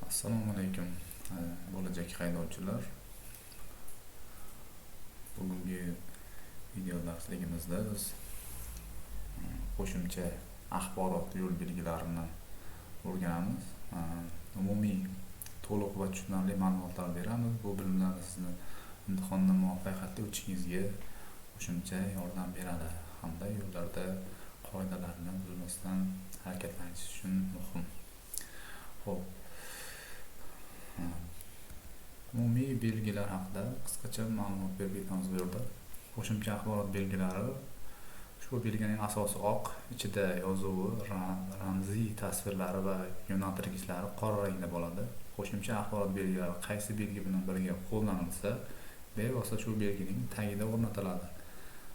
Assalomu alaykum, bo'lajak haydovchilar. Bugungi video darsligimizda biz qo'shimcha axborot yo'l belgilarini o'rganamiz. Umumiy to'liq va tushunarli ma'lumotlar beramiz. Bu bilimlar sizni imtihonda muvaffaqiyatli o'tishingizga qo'shimcha yordam beradi hamda yo'llarda qoidalarni buzmasdan harakatlanish uchun muhim. Xo'p. Umumiy belgilar haqida qisqacha ma'lumot berib ketamiz bu yerda. Qo'shimcha axborot belgilari: ushbu belgining asosi oq, ichida yozuvi, ramziy tasvirlari va yo'naltirgichlari qora rangda bo'ladi. Qo'shimcha axborot belgilari qaysi belgi bilan birga qo'llanilsa, bevosita shu belgining tagida o'rnatiladi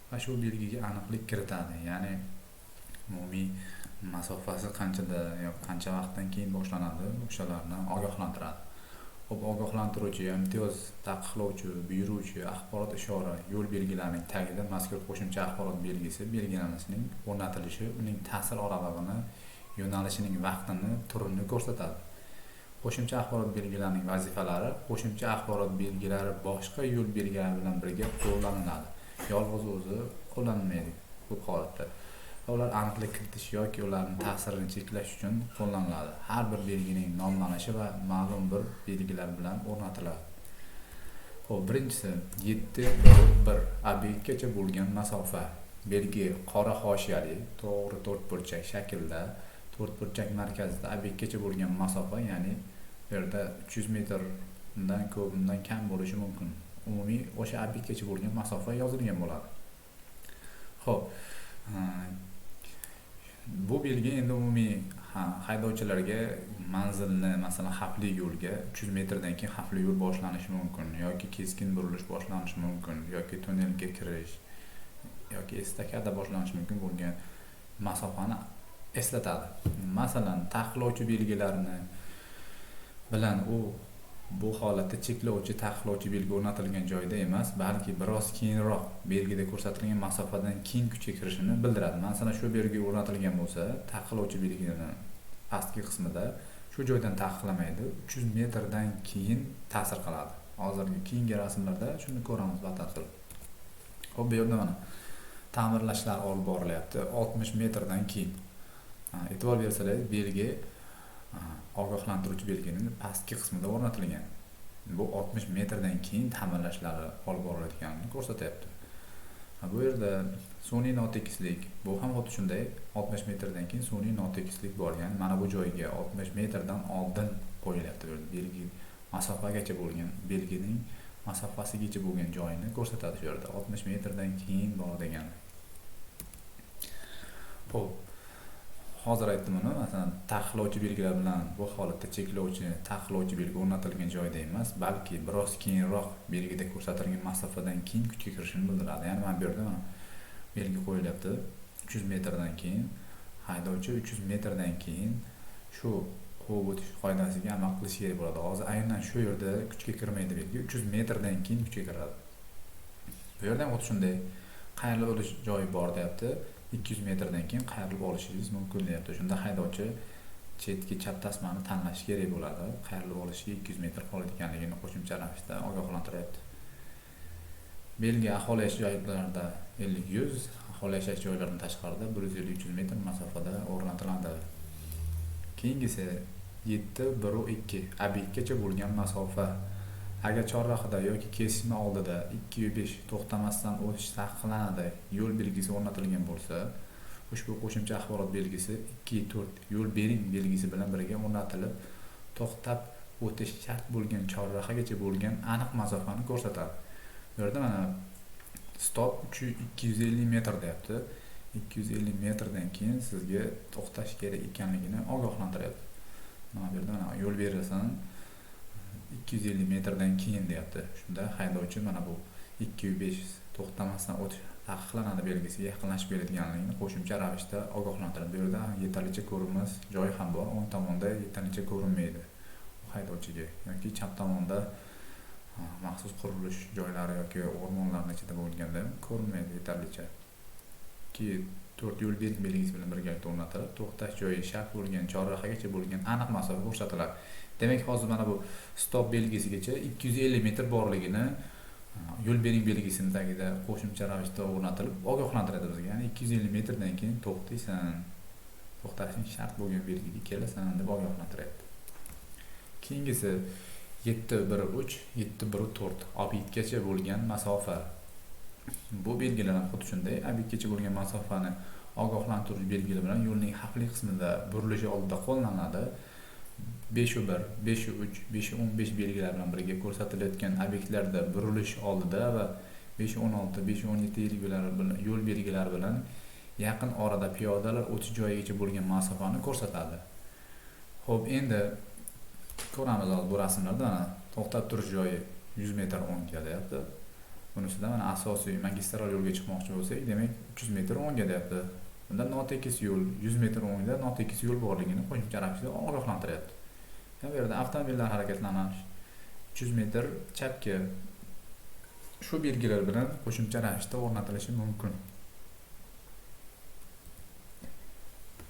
va shu belgiga aniqlik kiritadi. Ya'ni umumiy masofasi qanchada yoki qancha vaqtdan keyin boshlanadi, o'shalarni ogohlantiradi. Xo'p, ogohlantiruvchi, imtiyoz taqiqlovchi, buyuruvchi, axborot ishora yo'l belgilarining tagida mazkur qo'shimcha axborot belgisi belgilanishining o'rnatilishi uning ta'sir oralig'ini, yo'nalishining vaqtini, turini ko'rsatadi. Qo'shimcha axborot belgilarining vazifalari: qo'shimcha axborot belgilari boshqa yo'l belgilari bilan birga qo'llaniladi. Yolg'iz o'zi qo'llanilmaydi ko'p holatda. Ular aniqlik kiritish yoki ularning ta'sirini cheklash uchun qo'llaniladi. Har bir belgining nomlanishi va ma'lum bir belgilar bilan o'rnatiladi. Xo'p, birinchisi 7 1 obyektgacha bo'lgan masofa. Belgi qora hoshiyali, to'g'ri to'rtburchak shaklda, to'rtburchak markazida obyektgacha bo'lgan masofa, ya'ni bu yerda 300 metr, undan ko'p, undan kam bo'lishi mumkin. Umumiy o'sha obyektgacha bo'lgan masofa yozilgan bo'ladi. Xo'p, bu belgi endi umumiy haydovchilarga manzilni, masalan, xavfli yo'lga 300 metrdan keyin xavfli yo'l boshlanishi mumkin yoki keskin burilish boshlanishi mumkin yoki tunnelga kirish yoki estakada boshlanishi mumkin bo'lgan masofani eslatadi. Masalan, taqiqlovchi belgilarni bilan u bu holatda cheklovchi, taqiqlovchi belgi o'rnatilgan joyda emas, balki biroz keyinroq belgida ko'rsatilgan masofadan keyin kuchga kirishini bildiradi. Masalan, shu belgi o'rnatilgan bo'lsa, taqiqlovchi belgini pastki qismida shu joydan taqiqlamaydi, 300 metrdan keyin ta'sir qiladi. Hozirgi keyingi rasmlarda shuni ko'ramiz batafsil. Xo'p, bu yerda mana ta'mirlashlar olib borilyapti 60 metrdan keyin. E'tibor bersangiz, belgi ogohlantiruvchi belgining pastki qismida o'rnatilgan. Bu 60 metrdan keyin ta'mirlashlari olib borilayotganini ko'rsatyapti. Bu yerda sun'iy notekislik, bu ham xuddi shunday 60 metrdan keyin sun'iy notekislik bor, ya'ni mana bu joyga 60 metrdan oldin qo'yilyapti. Bu yerda belgi masofagacha bo'lgan, belgining masofasigacha bo'lgan joyini ko'rsatadi shu yerda 60 metrdan keyin bor degani. Xo'p, hozir aytdim uni, masalan, taqiqlovchi belgilar bilan bu holatda cheklovchi, taqiqlovchi belgi o'rnatilgan joyda emas, balki biroz keyinroq belgida ko'rsatilgan masofadan keyin kuchga kirishini bildiradi. Ya'ni mana bu yerda mana belgi qo'yilyapti 300 metrdan keyin, haydovchi 300 metrdan keyin shu quvib o'tish qoidasiga amal qilish kerak bo'ladi. Hozir aynan shu yerda kuchga kirmaydi belgi, 300 metrdan keyin kuchga kiradi. Bu yerda ham xuddi shunday qayrilib olish joyi bor deyapti. 200 metrdan keyin qayrilib olishingiz mumkin deyapti. Shunda haydovchi chetki chap tasmani tanlashi kerak bo'ladi. Qayrilib olishiga 200 metr qoladiganligini qo'shimcha ravishda ogohlantiryapti. Belgi aholi yashash joylarida 50-100, aholi yashash joylaridan tashqarida 150-300 metr masofada o'rnatiladi. Keyingisi 7 1 2 obyektgacha bo'lgan masofa. Agar chorrahada yoki kesishma oldida 2 5 to'xtamasdan o'tish taqiqlanadi yo'l belgisi o'rnatilgan bo'lsa, ushbu qo'shimcha axborot belgisi 2 4 yo'l bering belgisi bilan birga o'rnatilib, to'xtab o'tish shart bo'lgan chorrahagacha bo'lgan aniq masofani ko'rsatadi. Bu yerda mana stop 250 metr deyapti. 250 metrdan keyin sizga to'xtash kerak ekanligini ogohlantiryapti. Mana bu yerda mana yo'l berilsin 250 metrdan keyin deyapti. Shunda haydovchi mana bu 2 5 to'xtamasdan o'tish taqiqlanadi belgisiga yaqinlashib keladiganligini qo'shimcha ravishda ogohlantiradi. Bu yerda yetarlicha ko'rinmas joyi ham bor. O'ng tomonda yetarlicha ko'rinmaydi haydovchiga yoki chap tomonda maxsus qurilish joylari yoki o'rmonlarning ichida bo'lganda ko'rinmaydi yetarlicha. 2 4 yo'l bering belgisi bilan birgalikda o'rnatilib, to'xtash joyi shart bo'lgan chorrahagacha bo'lgan aniq masofa ko'rsatiladi. Demak, hozir mana bu stop belgisigacha 250 metr borligini yo'l bering belgisini tagida qo'shimcha ravishda o'rnatilib ogohlantiradi bizga. Ya'ni 250 metrdan keyin to'xtaysan, to'xtashing shart bo'lgan belgiga kelasan deb ogohlantiryapti. Keyingisi 713, 714 obyektgacha bo'lgan masofa. Bu belgilar ham xuddi shunday obyektgacha bo'lgan masofani ogohlantiruvchi belgilar bilan yo'lning xavfli qismida burilishi oldida qo'llaniladi. 5.1, 5.3, 5.15 belgilar bilan birga ko'rsatilayotgan obyektlarda burilish oldida va 5.16, 5.17 belgilari bilan yo'l belgilari bilan yaqin orada piyodalar o'tish joyigacha bo'lgan masofani ko'rsatadi. Xo'p, endi ko'ramiz hozir bu rasmlarda mana to'xtab turish joyi 100 metr o'ngga deyapti. Bunisida mana asosiy magistral yo'lga chiqmoqchi bo'lsak, demak 300 metr o'ngga deyapti. Bunda notekis yo'l 100 metr o'ngda notekis yo'l borligini qo'shimcha ravishda ogohlantiryapti. Bu yerda avtomobillar harakatlanish 300 metr chapga, shu belgilar bilan qo'shimcha ravishda o'rnatilishi mumkin.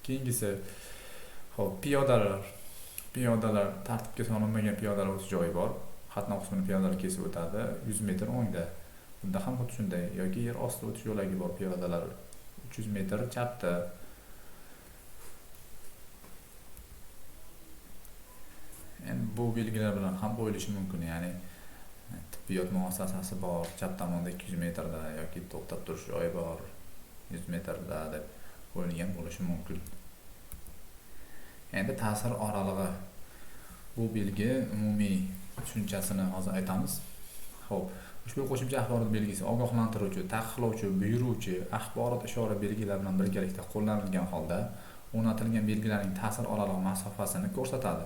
Keyingisi, xo'p, piyodalar. Piyodalar tartibga solinmagan piyodalar o'tish joyi bor. Qatnov qismini piyodalar kesib o'tadi 100 metr o'ngda. Bunda ham xuddi shunday yoki yer osti o'tish yo'lagi bor piyodalar 300 metr chapda. Endi bu belgilar bilan ham qo'yilishi mumkin, ya'ni tibbiyot muassasasi bor chap tomonda 200 metrda yoki to'xtab turish joyi bor 100 metrda deb qo'yilgan bo'lishi mumkin. Endi ta'sir oralig'i, bu belgi umumiy tushunchasini hozir aytamiz. Xo'p, ushbu qo'shimcha axborot belgisi ogohlantiruvchi, taqiqlovchi, buyuruvchi axborot ishora belgilari bilan birgalikda qo'llanilgan holda o'rnatilgan belgilarning ta'sir oralig'i masofasini ko'rsatadi.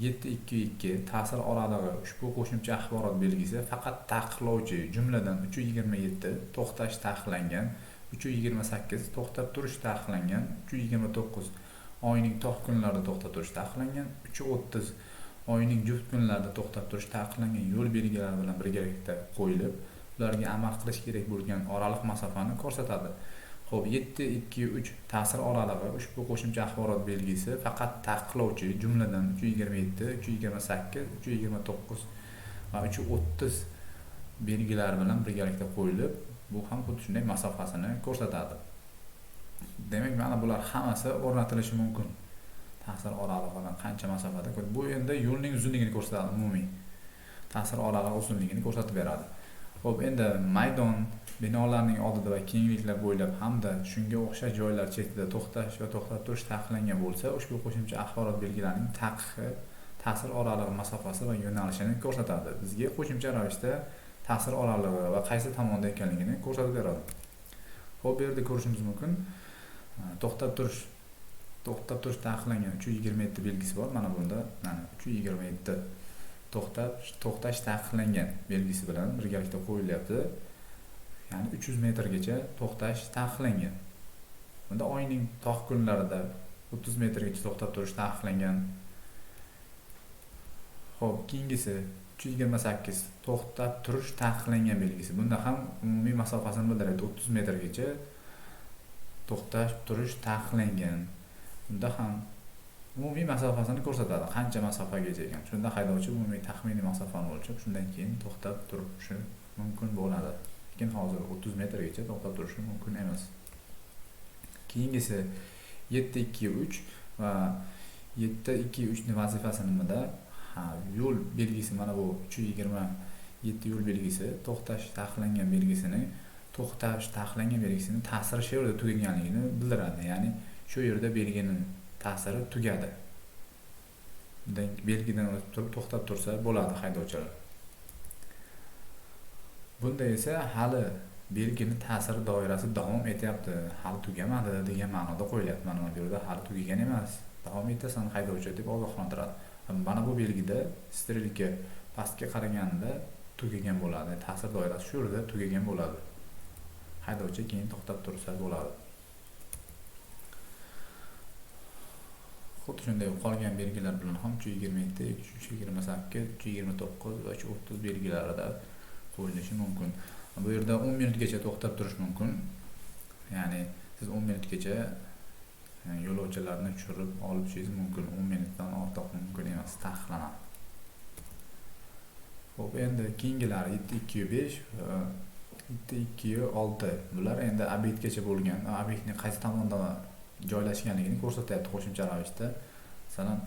7.2.2 ta'sir oralig'i ushbu qo'shimcha axborot belgisi faqat taqiqlovchi, jumladan 3.27 to'xtash taqiqlangan, 3.28 to'xtab turish taqiqlangan, 3.29 oyning tog' kunlarida to'xtab turish taqiqlangan, 3.30 oyning juft kunlarida to'xtab turish taqiqlangan yo'l belgilari bilan birgalikda qo'yilib, ularga amal qilish kerak bo'lgan oraliq masofani ko'rsatadi. Xo'p, 7.2.3 ta'sir oralig'i ushbu qo'shimcha axborot belgisi faqat taqiqlovchi, jumladan 3.27, 3.28, 3.29 va 3.30 belgilari bilan birgalikda qo'yilib, bu ham xuddi shunday masofasini ko'rsatadi. Demak, mana bular hammasi o'rnatilishi mumkin. Ta'sir oralig'idan qancha masofada? Bu endi yo'lning uzunligini ko'rsatadi, umumiy ta'sir oralig'i uzunligini ko'rsatib beradi. Xo'p, endi maydon, binolarning oldida va kengliklar bo'ylab hamda shunga o'xshash joylar chetida to'xtash va to'xtab turish taqiqlangan bo'lsa, ushbu qo'shimcha axborot belgilarining taqiqi ta'sir oralig'i masofasi va yo'nalishini ko'rsatadi. Bizga qo'shimcha ravishda ta'sir oralig'i va qaysi tomonda ekanligini ko'rsatib beradi. Xo'p, bu yerda ko'rishimiz mumkin. To'xtab turish taqiqlangan 3.27 belgisi bor. Mana bunda mana 3.27 to'xtash taqiqlangan belgisi bilan birgalikda qo'yilyapti. Ya'ni 300 metrgacha to'xtash taqiqlangan. Bunda oyning tog' kunlarida 30 metrgacha to'xtab turish taqiqlangan. Xo'p, keyingisi 328 to'xtab turish taqiqlangan belgisi. Bunda ham umumiy masofasini bildiradi. 30 metrgacha to'xtab turish taqiqlangan. Bunda ham umumiy masofasini ko'rsatadi, qancha masofagacha ekan. Shunda haydovchi umumiy taxminiy masofani o'lchab, shundan keyin to'xtab turishi mumkin bo'ladi. Lekin hozir 30 metrgacha to'xtab turishi mumkin emas. Keyingisi 7.2.3 va 7.2.3 ning vazifasi nimada? Ha, yo'l belgisi mana bu 3.27 yo'l belgisi to'xtash taqiqlangan belgisini to'xtash taqiqlangan belgisining ta'siri shu yerda tugaganligini bildiradi. Ya'ni shu yerda belgining ta'siri tugadi. Bundan belgidan o'tib turib to'xtab tursa bo'ladi haydovchilar. Bunda esa hali belgining ta'siri doirasi davom etyapti, hali tugamadi degan ma'noda qo'yilyapti. Mana bu yerda hali tugagan emas, davom etasan haydovchi deb ogohlantiradi. Mana bu belgida strelka pastga qaraganda tugagan bo'ladi, ta'sir doirasi shu yerda tugagan bo'ladi. Haydovchi keyin to'xtab tursa bo'ladi. Xuddi shunday qolgan belgilar bilan ham 327, 328, 329 va 330 belgilarida qo'yilishi mumkin. Bu yerda 10 minutgacha to'xtab turish mumkin. Ya'ni Siz 10 minutgacha yo'lovchilarni tushirib olib tushishingiz mumkin. 10 minutdan ortiq mumkin emas, taqiqlanadi. Xo'p, endi keyingilari 7.2.5, 7.2.6. Bular endi obyektgacha bo'lgan, obyektning qaysi tomonda joylashganligini ko'rsatyapti qo'shimcha ravishda. Masalan,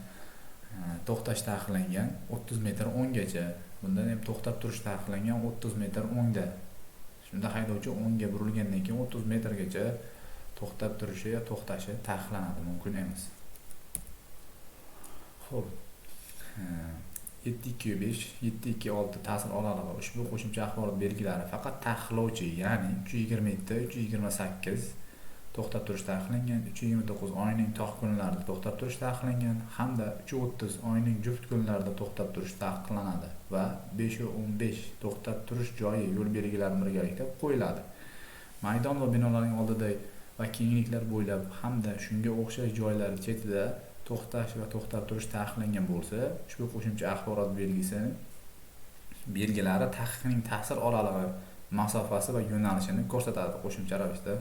to'xtash taqiqlangan 30 metr o'nggacha, bundan ham to'xtab turish taqiqlangan 30 metr o'ngda. Shunda haydovchi o'ngga burilgandan keyin 30 metrgacha to'xtab turishi yo to'xtashi taqiqlanadi, mumkin emas. Xo'p, 7.2.5, 7.2.6 ta'sir oralig'i ushbu qo'shimcha axborot belgilari faqat taqiqlovchi, ya'ni 3.27, 3.28 to'xtab turish taqiqlangan, 3.29 oyning toq kunlarida to'xtab turish taqiqlangan hamda 3.30 oyning juft kunlarida to'xtab turish taqiqlanadi va 5.15 to'xtab turish joyi yo'l belgilari birgalikda qo'yiladi. Maydon va binolarning oldida va kengliklar bo'ylab hamda shunga o'xshash joylar chetida to'xtash va to'xtab turish taqiqlangan bo'lsa, ushbu qo'shimcha axborot belgilari taqiqning ta'sir oralig'i, masofasi va yo'nalishini ko'rsatadi, qo'shimcha ravishda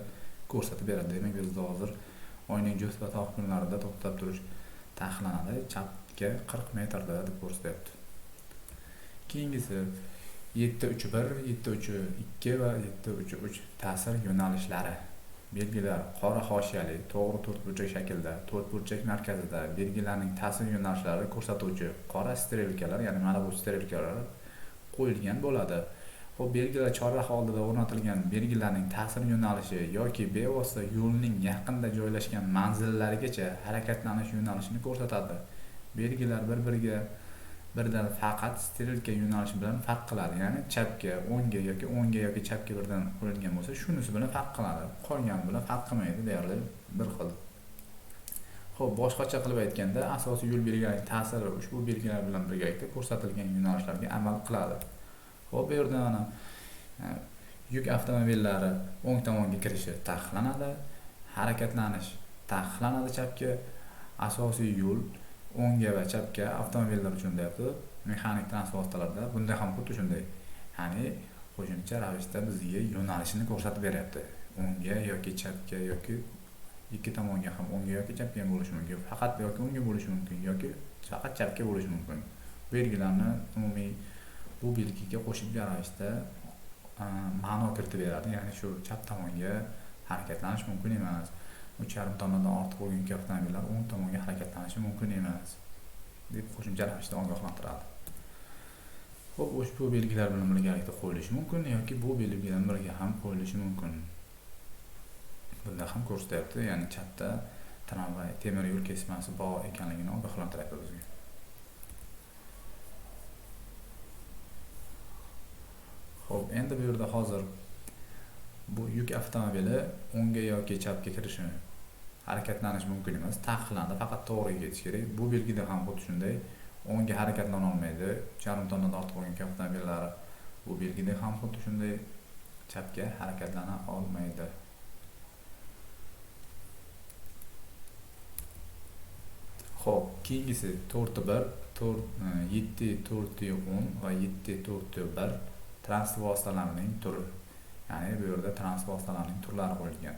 ko'rsatib beradi. Demak, bizda hozir oyning juft va toq kunlarida to'xtab turish taqiqlanadi, chapga 40 metrda deb ko'rsatyapti. Keyingisi 7.3.1, 7.3.2 va 7.3.3 ta'sir yo'nalishlari. Belgilar qora hoshiyali, to'g'ri to'rtburchak shaklda, to'rtburchak markazida belgilarning ta'sir yo'nalishlari ko'rsatuvchi qora strelkalar, ya'ni mana bu strelkalar qo'yilgan bo'ladi. Xo'p, belgilar chorraha oldida o'rnatilgan belgilarning ta'sir yo'nalishi yoki bevosita yo'lning yaqinda joylashgan manzillarigacha harakatlanish yo'nalishini ko'rsatadi. Belgilar bir-biriga birdan faqat strelka yo'nalishi bilan farq qiladi. Ya'ni chapga, o'ngga yoki o'ngga yoki chapga birdan qo'yilgan bo'lsa, shunisi bilan farq qiladi. Qolgani bilan farq qilmaydi, deyarli bir xil. Xo'p, boshqacha qilib aytganda, asosiy yo'l belgilarining ta'siri ushbu belgilar bilan birgalikda ko'rsatilgan yo'nalishlarga amal qiladi. Xo'p, bu yerda mana yuk avtomobillari o'ng tomonga kirishi taqiqlanadi, harakatlanish taqiqlanadi chapga, asosiy yo'l o'ngga va chapga avtomobillar uchun deyapti, mexanik transport vositalarida bunda ham xuddi shunday. Ya'ni qo'shimcha ravishda bizga yo'nalishini ko'rsatib beryapti. O'ngga yoki chapga yoki ikki tomonga ham o'ngga yoki chapga ham bo'lishi mumkin. Faqat yoki o'ngga bo'lishi mumkin yoki faqat chapga bo'lishi mumkin. Belgilarni umumiy bu belgiga qo'shimcha ravishda ma'no kiritib beradi. Ya'ni shu chap tomonga harakatlanish mumkin emas. 3,5 tonnadan ortiq bo'lgan yuk avtomobillar o'ng tomonga harakatlanishi mumkin emas deb qo'shimcha ravishda ogohlantiradi. Xo'p, ushbu belgilar bilan birgalikda qo'yilishi mumkin yoki bu belgi bilan birga ham qo'yilishi mumkin. Bunda ham ko'rsatyapti, ya'ni chapda tramvay, temir yo'l kesmasi bor ekanligini ogohlantiryapti bizga. Xo'p, endi bu yerda hozir bu yuk avtomobili o'ngga yoki chapga kirishi, harakatlanish mumkin emas, taqiqlandi, faqat to'g'riga ketish kerak. Bu belgida ham xuddi shunday, o'ngga harakatlana olmaydi. 3,5 tonnadan ortiq bo'lgan yuk avtomobillari bu belgida ham xuddi shunday chapga harakatlana olmaydi. Xo'p, keyingisi 4.1, 7.4.10 va 7.4.1 transport vositalarining turi. Ya'ni bu yerda transport vositalarining turlari qo'yilgan.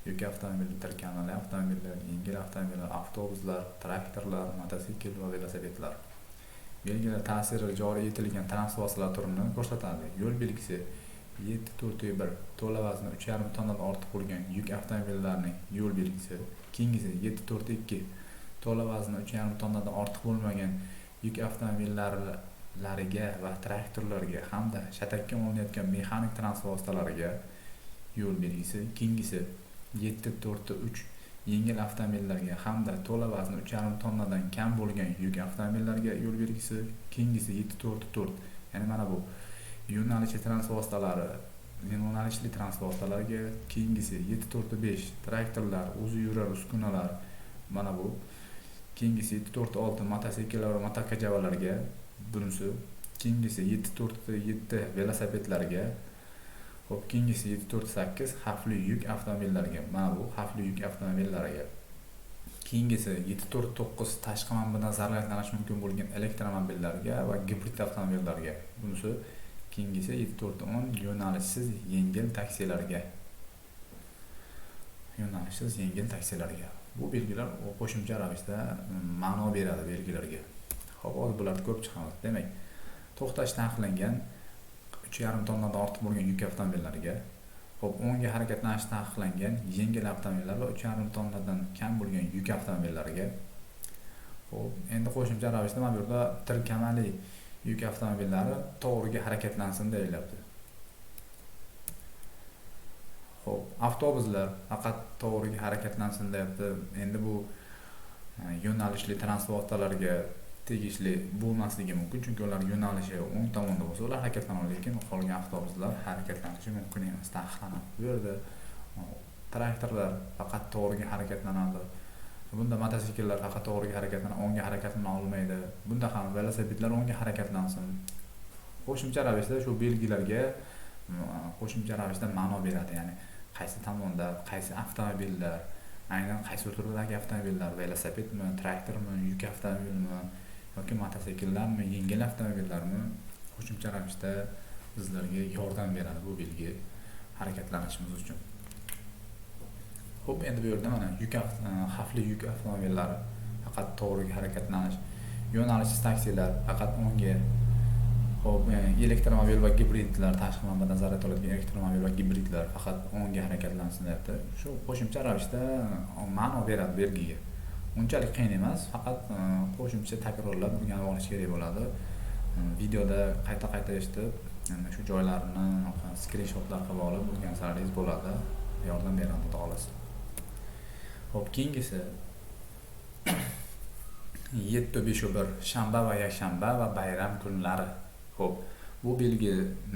Yuk avtomobili, tirkamali avtomobillar, yengil avtomobillar, avtobuslar, traktorlar, mototsikl va velosipedlar. Belgilar ta'siri joriy etilgan transport vositalari turini ko'rsatadi. Yo'l belgisi 7.4.1 to'la vazni 3,5 tonnadan ortiq bo'lgan yuk avtomobillarining yo'l belgisi. Keyingisi 7.4.2 to'la vazni 3,5 tonnadan ortiq bo'lmagan yuk avtomobillariga va traktorlarga hamda shatakka olinayotgan mexanik transport vositalariga yo'l belgisi. Keyingisi 7.4.3 yengil avtomobillarga hamda to'la vazni 3,5 tonnadan kam bo'lgan yuk avtomobillariga yo'l belgisi. Keyingisi 7.4.4, ya'ni mana bu yo'nalishli transport vositalari, yo'nalishli transport vositalariga. Keyingisi 7.4.5 traktorlar, o'zi yurar uskunalar, mana bu. Keyingisi 7.4.6 mototsikllar va motokajavalarga, bunisi. Keyingisi 7.4.7 velosipedlarga. Xo'p, keyingisi 7.4.8 xavfli yuk avtomobillariga, mana bu xavfli yuk avtomobillariga. Keyingisi 7.4.9 tashqi manbadan zararlanish mumkin bo'lgan elektromobillarga va gibrid avtomobillarga. Bunisi. Keyingisi 7.4.10 yo'nalishsiz yengil taksilarga. Yo'nalishsiz yengil taksilarga. Bu belgilar qo'shimcha ravishda ma'no beradi belgilarga. Xo'p, hozir bularni ko'rib chiqamiz. Demak, to'xtash taqiqlangan 3,5 tonnadan ortiq bo'lgan yuk avtomobillariga, xo'p, o'ngga harakatlanish taqiqlangan yengil avtomobillar va 3,5 tonnadan kam bo'lgan yuk avtomobillariga. Xo'p, endi qo'shimcha ravishda mana bu yerda tirkamali yuk avtomobillari to'g'riga harakatlansin deyilyapti. Xo'p, avtobuslar faqat to'g'riga harakatlansin deyapti. Endi bu yo'nalishli transport vositalariga tegishli bo'lmasligi mumkin, chunki ular yo'nalishi o'ng tomonda bo'lsa, ular harakatlanadi, lekin qolgan avtobuslar harakatlanishi mumkin emas, taqiqlanadi. Bu yerda traktorlar faqat to'g'riga harakatlanadi. Bunda mototsikllar faqat to'g'riga harakatlanadi, o'ngga harakatlana olmaydi. Bunda ham velosipedlar o'ngga harakatlansin. Qo'shimcha ravishda shu belgilarga qo'shimcha ravishda ma'no beradi, ya'ni qaysi tomonda qaysi avtomobillar, aynan qaysi turdagi avtomobillar, velosipedmi, traktormi, yuk avtomobilmi yoki mototsikllarmi, yengil avtomobillarmi, qo'shimcha ravishda bizlarga yordam beradi bu belgi harakatlanishimiz uchun. Xo'p, endi bu yerda mana yuk xavfli yuk avtomobillari faqat to'g'riga harakatlanish, yo'nalishsiz taksilar faqat o'ngga. Xo'p, elektromobil va gibridlar, tashqi manbadan zaryad oladigan elektromobil va gibridlar faqat o'ngga harakatlansin deyapti. Shu qo'shimcha ravishda ma'no beradi belgiga. Unchalik qiyin emas, faqat qo'shimcha takrorlab o'rganib olish kerak bo'ladi. Videoda qayta-qayta eshitib, shu joylarini skrinshotlar qilib olib o'rgansangiz bo'ladi, yordam beradi xudo xohlasa. Xo'p, keyingisi 7, 5 va 1 shanba va yakshanba va bayram kunlari. Xo'p, bu belgi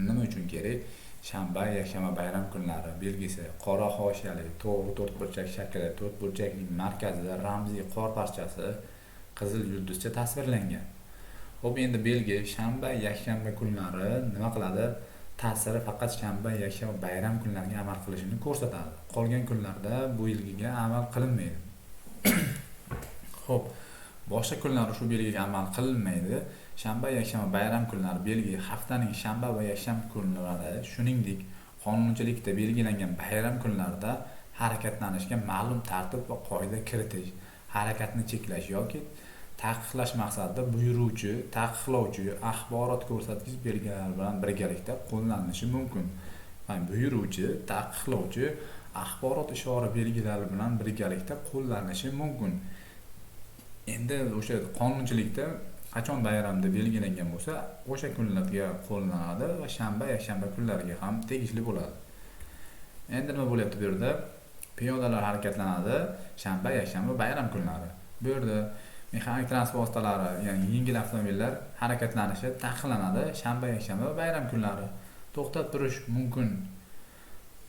nima uchun kerak? Shanba, yakshanba, bayram kunlari belgisi qora hoshiyali to'g'ri to'rtburchak shaklida, to'rtburchakning markazida ramziy qor parchasi qizil yulduzcha tasvirlangan. Xo'p, endi belgi shanba, yakshanba kunlari nima qiladi? Ta'siri faqat shanba, yakshanba, bayram kunlariga amal qilishini ko'rsatadi. Qolgan kunlarda bu belgiga amal qilinmaydi. Xo'p, boshqa kunlari shu belgiga amal qilinmaydi. Shanba, yakshanba, bayram kunlari belgi haftaning shanba va yakshanba kunlari, shuningdek, qonunchilikda belgilangan bayram kunlarida harakatlanishga ma'lum tartib va qoida kiritish, harakatni cheklash yoki taqiqlash maqsadida buyuruvchi, taqiqlovchi, axborot ko'rsatkich belgilari bilan birgalikda qo'llanilishi mumkin. Ya'ni buyuruvchi, taqiqlovchi, axborot ishora belgilari bilan birgalikda qo'llanilishi mumkin. Endi o'sha qonunchilikda qachon bayramda belgilangan bo'lsa, o'sha kunlarga qo'llanadi va shanba, yakshanba kunlariga ham tegishli bo'ladi. Endi nima bo'lyapti bu yerda? Piyodalar harakatlanadi shanba, yakshanba, bayram kunlari. Bu yerda mexanik transport vositalari, ya'ni yengil avtomobillar harakatlanishi taqiqlanadi shanba, yakshanba va bayram kunlari. To'xtab turish mumkin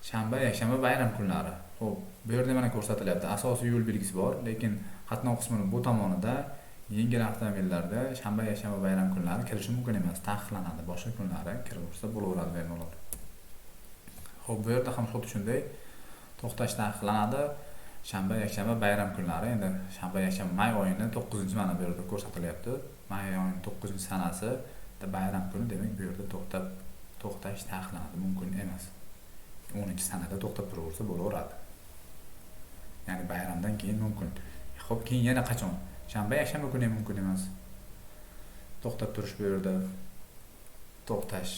shanba, yakshanba, bayram kunlari. Xo'p, bu yerda mana ko'rsatilyapti. Asosiy yo'l belgisi bor, lekin qatnov qismining bu tomonida yengil avtomobillarda shanba, yakshanba, bayram kunlari kirishi mumkin emas, taqiqlanadi. Boshqa kunlari kiraversa bo'laveradi bemalol. Xo'p, bu yerda ham xuddi shunday to'xtash taqiqlanadi. Shanba, yakshanba, bayram kunlari. Endi shanba, yakshanba may oyining 9-chi mana bu yerda ko'rsatilyapti. May oyining 9-sanasi bayram kuni, demak bu yerda to'xtash taqiqlanadi, mumkin emas. 10-sanada to'xtab turaversa bo'laveradi. Ya'ni bayramdan keyin mumkin. Xo'p, keyin yana qachon? Shanba, yakshanba kuni ham mumkin emas. To'xtab turish bu yerda. To'xtash.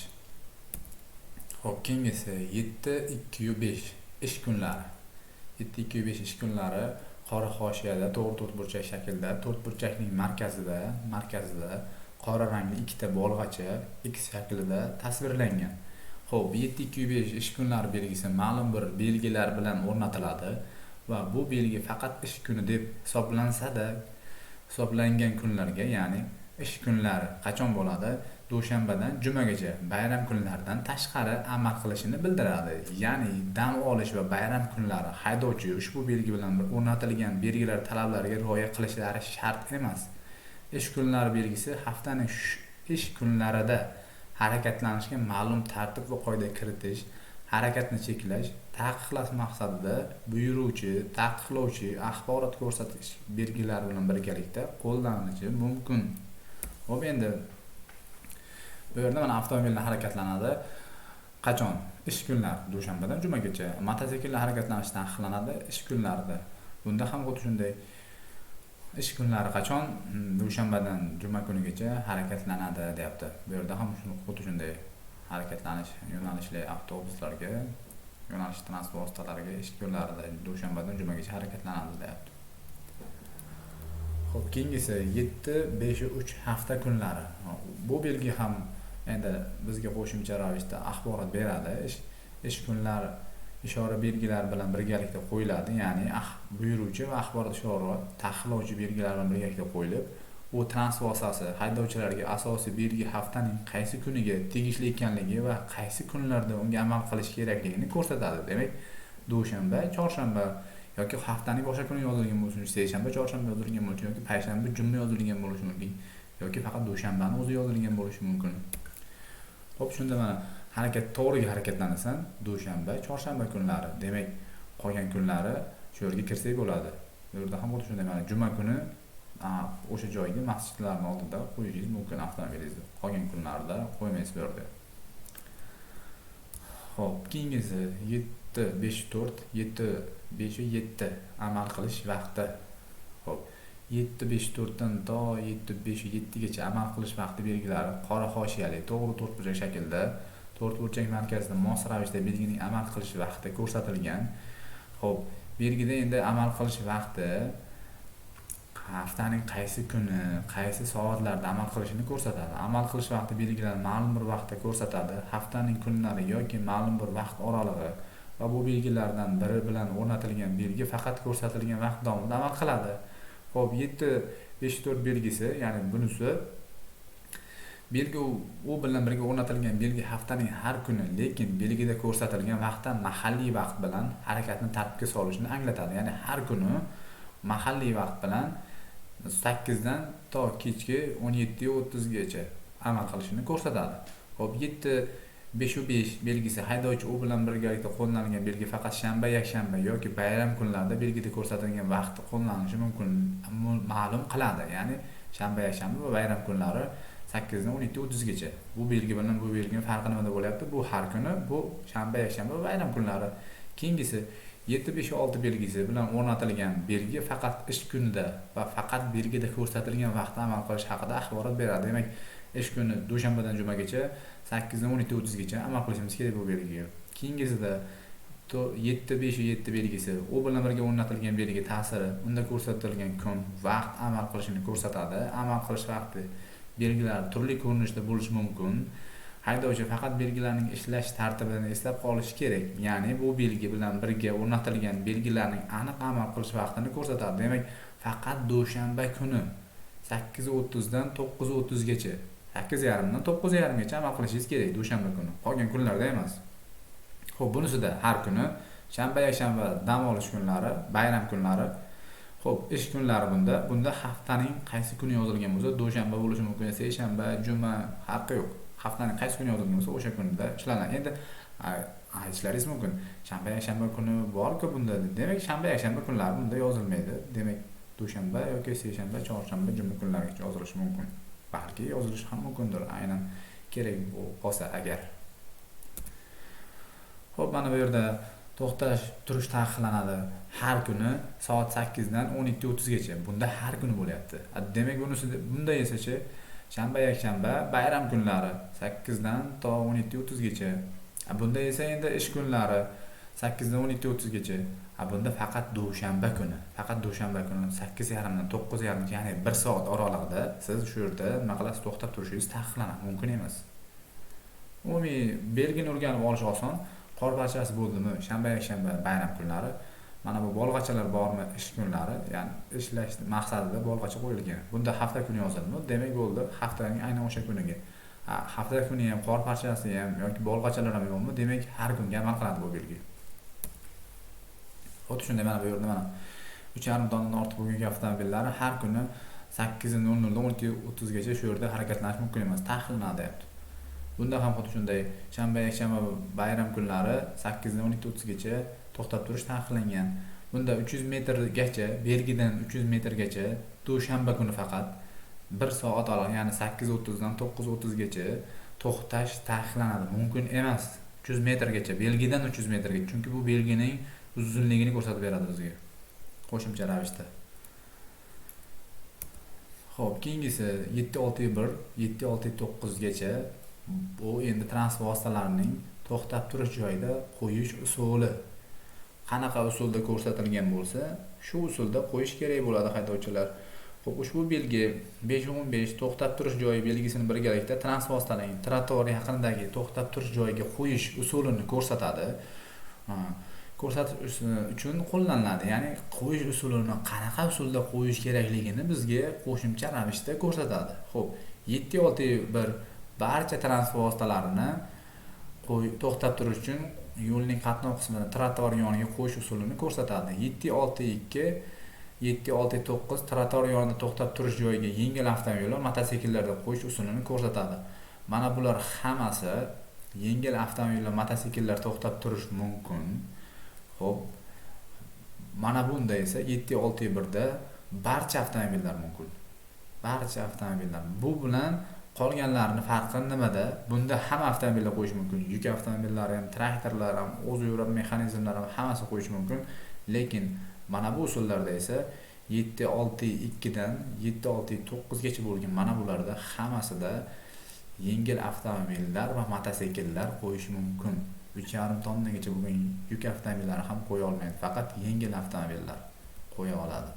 Xo'p, keyingisi 7, 2 va 5 ish kunlari. 7, 2 va 5 ish kunlari qora hoshiyada to'g'ri to'rtburchak shaklda, to'rtburchakning markazida qora rangli ikkita bolg'acha X shaklida tasvirlangan. Xo'p, 7, 2 va 5 ish kunlari belgisi ma'lum bir belgilar bilan o'rnatiladi va bu belgi faqat ish kuni deb hisoblansa-da, hisoblangan kunlarga, ya'ni ish kunlari qachon bo'ladi? Dushanbadan jumagacha, bayram kunlaridan tashqari amal qilishini bildiradi. Ya'ni dam olish va bayram kunlari haydovchi ushbu belgi bilan bir o'rnatilgan belgilar talablariga rioya qilishlari shart emas. Ish kunlari belgisi haftaning ish kunlarida harakatlanishga ma'lum tartib va qoida kiritish, harakatni cheklash, taqiqlash maqsadida buyuruvchi, taqiqlovchi, axborot ko'rsatish belgilari bilan birgalikda qo'llanilishi mumkin. Xo'p, endi bu yerda mana avtomobillar harakatlanadi. Qachon? Ish kunlari dushanbadan jumagacha mototsikllar harakatlanishi taqiqlanadi ish kunlarida. Bunda ham xuddi shunday ish kunlari qachon dushanbadan juma kunigacha harakatlanadi deyapti. Bu yerda ham xuddi shunday harakatlanish yo'nalishli avtobuslarga, yo'nalish transport vositalariga ish kunlarida dushanbadan jumagacha harakatlanadi deyapti. Xo'p, keyingisi 7, 5, 3 hafta kunlari. Bu belgi ham endi bizga qo'shimcha ravishda axborot beradi. Ish kunlari ishora belgilari bilan birgalikda qo'yiladi. Ya'ni buyuruvchi va axborot ishora taqiqlovchi belgilar bilan birgalikda qo'yilib, u transport vositasi haydovchilarga asosiy belgi haftaning qaysi kuniga tegishli ekanligi va qaysi kunlarda unga amal qilish kerakligini ko'rsatadi. Demak, dushanba, chorshanba yoki haftaning boshqa kuni yozilgan bo'lishi mumkin, seshanba, chorshanba yozilgan bo'lishi yoki payshanba, juma yozilgan bo'lishi mumkin yoki faqat dushanbani o'zi yozilgan bo'lishi mumkin. Xo'p, shunda mana harakat to'g'riga harakatlanasan dushanba, chorshanba kunlari. Demak, qolgan kunlari shu yerga kirsak bo'ladi. Bu yerda ham xuddi shunday mana juma kuni o'sha joyga masjidlarning oldida qo'yishingiz mumkin avtomobilingizni. Qolgan kunlarda qo'ymaysiz bu yerda. Xo'p, keyingisi 7, 5, 4, 7, 5, 7 amal qilish vaqti. Xo'p, 7, 5, 4 dan to 7, 5, 7 gacha amal qilish vaqti belgilari qora hoshiyali to'g'ri to'rtburchak shaklda, to'rtburchak markazida mos ravishda belgining amal qilish vaqti ko'rsatilgan. Xo'p, belgida endi amal qilish vaqti haftaning qaysi kuni, qaysi soatlarda amal qilishini ko'rsatadi. Amal qilish vaqti belgilari ma'lum bir vaqtda ko'rsatadi. Haftaning kunlari yoki ma'lum bir vaqt oralig'i va bu belgilardan biri bilan o'rnatilgan belgi faqat ko'rsatilgan vaqt davomida amal qiladi. Xo'p, 7, 5, 4 belgisi, ya'ni bunisi belgi u bilan birga o'rnatilgan belgi haftaning har kuni, lekin belgida ko'rsatilgan vaqtda mahalliy vaqt bilan harakatni tartibga solishni anglatadi. Ya'ni har kuni mahalliy vaqt bilan 8 dan to kechki 17:30 gacha amal qilishini ko'rsatadi. Xo'p, 7, 5, 5 belgisi haydovchi u bilan birgalikda qo'llanilgan belgi faqat shanba, yakshanba yoki bayram kunlarida belgida ko'rsatilgan vaqtda qo'llanilishi mumkin ma'lum qiladi. Ya'ni shanba, yakshanba va bayram kunlari 8 dan 17:30 gacha. Bu belgi bilan bu belgining farqi nimada bo'lyapti? Bu har kuni, bu shanba, yakshanba va bayram kunlari. Keyingisi 7, 5, 6 belgisi bilan o'rnatilgan belgi faqat ish kunida va faqat belgida ko'rsatilgan vaqtda amal qilish haqida axborot beradi. Demak, ish kuni dushanbadan jumagacha 8 dan 17:30 gacha amal qilishimiz kerak bu belgiga. Keyingisida 7, 5, 7 belgisi u bilan birga o'rnatilgan belgi ta'siri unda ko'rsatilgan kun, vaqt amal qilishini ko'rsatadi. Amal qilish vaqti belgilar turli ko'rinishda bo'lishi mumkin. Haydovchi faqat belgilarning ishlash tartibini eslab qolishi kerak. Ya'ni bu belgi bilan birga o'rnatilgan belgilarning aniq amal qilish vaqtini ko'rsatadi. Demak, faqat dushanba kuni 8:30 dan 9:30 gacha, 8:30 dan 9:30 gacha amal qilishingiz kerak dushanba kuni. Qolgan kunlarda emas. Xo'p, bunisida har kuni shanba, yakshanba dam olish kunlari, bayram kunlari. Xo'p, ish kunlari bunda haftaning qaysi kuni yozilgan bo'lsa, dushanba bo'lishi mumkin, seshanba, juma, farqi yo'q. Haftaning qaysi kuni yozilgan bo'lsa, o'sha kunda ishlanadi. Endi aytishlaringiz mumkin, shanba, yakshanba kuni bor-ku bunda. Demak, shanba, yakshanba kunlari bunda yozilmaydi. Demak, dushanba yoki seshanba, chorshanba, juma kunlarigacha yozilishi mumkin. Balki yozilishi ham mumkindir, aynan kerak bo'lsa agar. Xo'p, mana bu yerda to'xtash, turish taqiqlanadi. Har kuni soat 8 dan 17:30 gacha. Bunda har kuni bo'lyapti. Demak, bunda esa-chi shanba, yakshanba, bayram kunlari 8 dan to 17:30 gacha. Bunda esa endi ish kunlari 8 dan 17:30 gacha. Bunda faqat dushanba kuni, faqat dushanba kuni 8:30 dan 9:30, ya'ni 1 soat oralig'ida siz shu yerda nima qilasiz, to'xtab turishingiz taqiqlanadi, mumkin emas. Umumiy belgini o'rganib olish oson. Qor parchasi bo'ldimi, shanba, yakshanba, bayram kunlari. Mana bu bolg'achalar bormi, ish kunlari, ya'ni ishlash maqsadida bolg'acha qo'yilgan. Bunda hafta kuni yozilmi, demak bo'ldi, haftaning aynan o'sha kuniga. Hafta kuni ham qor parchasi ham yoki bolg'achalar ham yo'qmi, demak har kunga amal qiladi bu belgi. Xuddi shunday mana bu yerda mana 3,5 tonnadan ortiq bo'lgan avtomobillari har kuni 8:00 dan 12:30 gacha shu yerda harakatlanish mumkin emas, taqiqlanadi deyapti. Bunda ham xuddi shunday shanba, yakshanba, bayram kunlari 8 dan 12:30 gacha to'xtab turish taqiqlangan. Bunda 300 metrgacha, belgidan 300 metrgacha dushanba kuni faqat 1 soat oraliq, ya'ni 8:30 dan 9:30 gacha to'xtash taqiqlanadi, mumkin emas. 300 metrgacha, belgidan 300 metrgacha, chunki bu belgining uzunligini ko'rsatib beradi bizga qo'shimcha ravishda. Xo'p, keyingisi 7.6.1 7.6.9 gacha bu endi transport vositalarining to'xtab turish joyida qo'yish usuli. Qanaqa usulda ko'rsatilgan bo'lsa, shu usulda qo'yish kerak bo'ladi haydovchilar. Xo'p, ushbu belgi 5.15 to'xtab turish joyi belgisini birgalikda transport vositalarining trotuar yaqinidagi to'xtab turish joyiga qo'yish usulini ko'rsatadi. Ko'rsatish uchun qo'llaniladi. Ya'ni qo'yish usulini qanaqa usulda qo'yish kerakligini bizga qo'shimcha ravishda ko'rsatadi. Xo'p, 7.6.1 barcha transport vositalarini to'xtab turish uchun yo'lning qatnov qismini trotuar yoniga qo'yish usulini ko'rsatadi. 7.6.2 7.6.9 trotuar yonida to'xtab turish joyiga yengil avtomobillar, mototsikllarda qo'yish usulini ko'rsatadi. Mana bular hammasi yengil avtomobillar, mototsikllar to'xtab turish mumkin. Xo'p, mana bunda esa 7.6.1 da barcha avtomobillar mumkin. Barcha avtomobillar. Bu bilan qolganlarining farqi nimada? Bunda hamma avtomobillar qo'yish mumkin. Yuk avtomobillari ham, traktorlar ham, o'zi yurgan mexanizmlar ham hammasi qo'yish mumkin. Lekin mana bu usullarda esa 7.6.2 dan 7.6.9 gacha bo'lgan mana bularda hammasida yengil avtomobillar va mototsikllar qo'yish mumkin. 3,5 tonnagacha bo'lgan yuk avtomobillari ham qo'ya olmaydi, faqat yengil avtomobillar qo'ya oladi.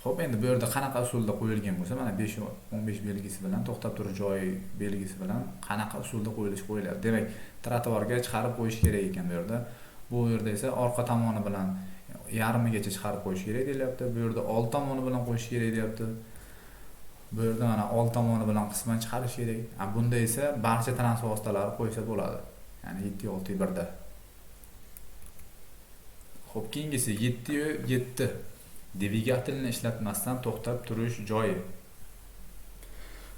Xo'p, endi bu yerda qanaqa usulda qo'yilgan bo'lsa, mana 5.15 belgisi bilan to'xtab turish joyi belgisi bilan qanaqa usulda qo'yilishi qo'yiladi. Demak, trotuarga chiqarib qo'yish kerak ekan bu yerda. Bu yerda esa orqa tomoni bilan yarmigacha chiqarib qo'yish kerak deyilyapti. Bu yerda old tomoni bilan qo'yish kerak deyapti. Bu yerda mana old tomoni bilan qisman chiqarish kerak. Bunda esa barcha transport vositalari qo'ysa bo'ladi. Ya'ni 7.6.1 da. Xo'p, keyingisi 7.7 dvigatelni ishlatmasdan to'xtab turish joyi.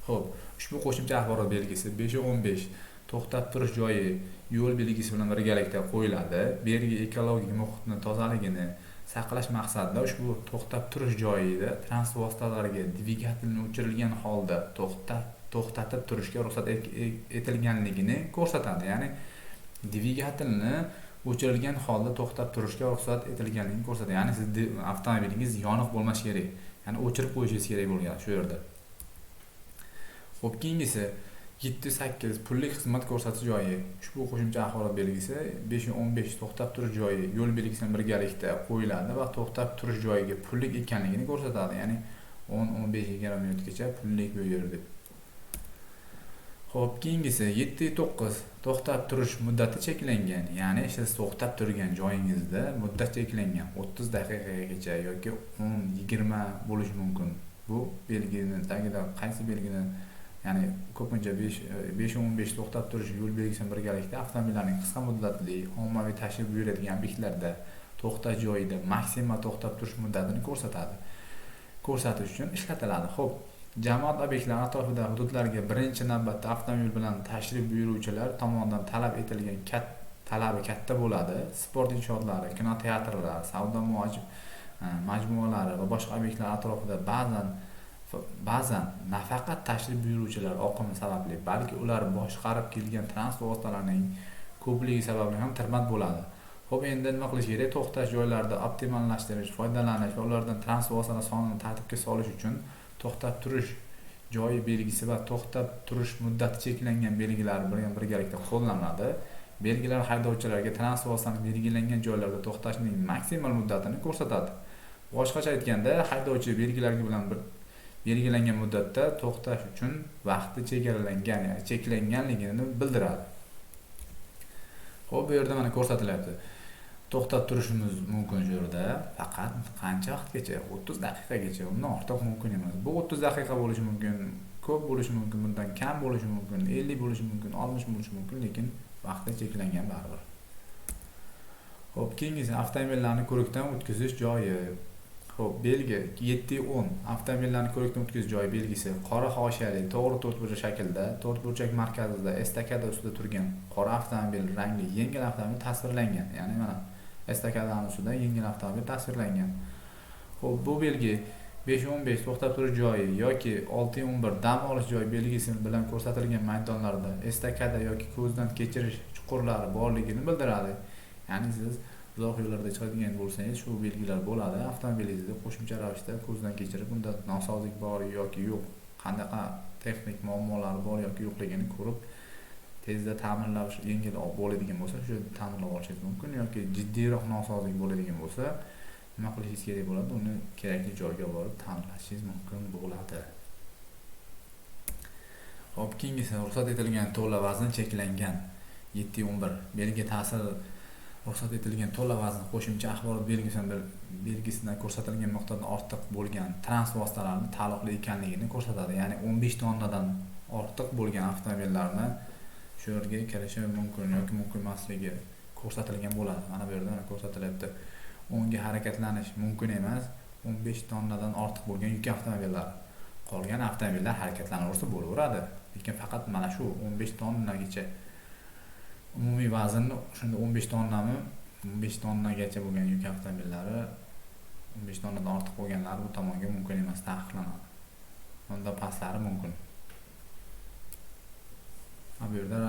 Xo'p, ushbu qo'shimcha axborot belgisi 5.15 to'xtab turish joyi yo'l belgisi bilan birgalikda qo'yiladi. Belgi ekologik muhitni tozaligini saqlash maqsadida ushbu to'xtab turish joyida transport vositalariga dvigatelni o'chirilgan holda to'xtatib turishga ruxsat etilganligini ko'rsatadi. Ya'ni dvigatelni o'chirilgan holda to'xtab turishga ruxsat etilganligini ko'rsatadi. Ya'ni siz avtomobilingiz yoniq bo'lmashi kerak. Ya'ni o'chirib qo'yishingiz kerak bo'lgan shu yerda. Xo'p, keyingisi 7.8 pullik xizmat ko'rsatish joyi. Ushbu qo'shimcha axborot belgisi 5.15 to'xtab turish joyi yo'l belgisi bilan birgalikda qo'yiladi va to'xtab turish joyiga pullik ekanligini ko'rsatadi. Ya'ni 10-15 20 minutgacha pullik bu yer deb. Xo'p, keyingisi 7.9 to'xtab turish muddati cheklangan. Ya'ni siz to'xtab turgan joyingizda muddat cheklangan 30 daqiqagacha yoki 10-20 bo'lishi mumkin. Bu belgini tagida qaysi belgini, ya'ni ko'pincha 5.15 to'xtab turish yo'l belgisi bilan birgalikda avtomobillarning qisqa muddatli ommaviy tashrif buyuradigan obyektlarda to'xtash joyida maksimal to'xtab turish muddatini ko'rsatadi. Ko'rsatish uchun ishlatiladi. Xo'p, jamoat obyektlari atrofida hududlarga birinchi navbatda avtomobil bilan tashrif buyuruvchilar tomonidan talab etilgan talabi katta bo'ladi. Sport inshootlari, kinoteatrlar, savdo majmualari va boshqa obyektlar atrofida ba'zan nafaqat tashrif buyuruvchilar oqimi sababli, balki ular boshqarib kelgan transport vositalarining ko'pligi sababli ham tirband bo'ladi. Xo'p, endi nima qilish kerak? To'xtash joylarida optimallashtirish, foydalanish va ulardan transport vositalari sonini tartibga solish uchun to'xtab turish joyi belgisi va to'xtab turish muddati cheklangan belgilar bilan birgalikda qo'llaniladi. Belgilar haydovchilarga transport vositasini belgilangan joylarda to'xtashning maksimal muddatini ko'rsatadi. Boshqacha aytganda, haydovchi belgilarga bilan bir belgilangan muddatda to'xtash uchun vaqti chegaralangan, ya'ni cheklanganligini bildiradi. Xo'p, bu yerda mana ko'rsatilyapti. To'xtab turishimiz mumkin shu yerda, faqat qancha vaqtgacha? 30 daqiqagacha, undan ortiq mumkin emas. Bu 30 daqiqa bo'lishi mumkin, ko'p bo'lishi mumkin, bundan kam bo'lishi mumkin, 50 bo'lishi mumkin, 60 bo'lishi mumkin, lekin vaqti cheklangan baribir. Xo'p, keyingisi avtomobillarni ko'rikdan o'tkazish joyi. Xo'p, belgi 7.10 avtomobillarni ko'rikdan o'tkazish joyi belgisi qora hoshiyali to'g'ri to'rtburchak shaklda, to'rtburchak markazida estakada ustida turgan qora avtomobil rangli yengil avtomobil tasvirlangan. Ya'ni mana estakadaning ustida yengil avtomobil tasvirlangan. Xo'p, bu belgi 5.15 to'xtab turish joyi yoki 6.11 dam olish joyi belgisi bilan ko'rsatilgan maydonlarda estakada yoki ko'zdan kechirish chuqurlari borligini bildiradi. Ya'ni siz uzoq yo'llarda chiqadigan bo'lsangiz, shu belgilar bo'ladi. Avtomobilingizni qo'shimcha ravishda ko'zdan kechirib, unda nosozlik bor yoki yo'q, qanaqa texnik muammolar bor yoki yo'qligini ko'rib, tezda ta'mirlash yengil bo'ladigan bo'lsa, shu ta'mirlab olishingiz mumkin yoki jiddiyroq nosozlik bo'ladigan bo'lsa, nima qilishingiz kerak bo'ladi? Uni kerakli joyga borib ta'mirlashingiz mumkin bo'ladi. Xo'p, keyingisi ruxsat etilgan to'la vazn cheklangan 7.11 belgi ta'sir ruxsat etilgan to'la vazn qo'shimcha axborot belgisidan ko'rsatilgan miqdordan ortiq bo'lgan transport vositalarining taalluqli ekanligini ko'rsatadi. Ya'ni 15 tonnadan ortiq bo'lgan avtomobillarni shu yerga kirishi mumkin yoki mumkin emasligi ko'rsatilgan bo'ladi. Mana bu yerda mana ko'rsatilyapti. O'ngga harakatlanish mumkin emas 15 tonnadan ortiq bo'lgan yuk avtomobillari. Qolgan avtomobillar harakatlanaversa bo'laveradi. Lekin faqat mana shu 15 tonnagacha umumiy vaznni shunda 15 tonnami, 15 tonnagacha bo'lgan yuk avtomobillari, 15 tonnadan ortiq bo'lganlari bu tomonga mumkin emas, taqiqlanadi. Unda pastlari mumkin. Bu yerda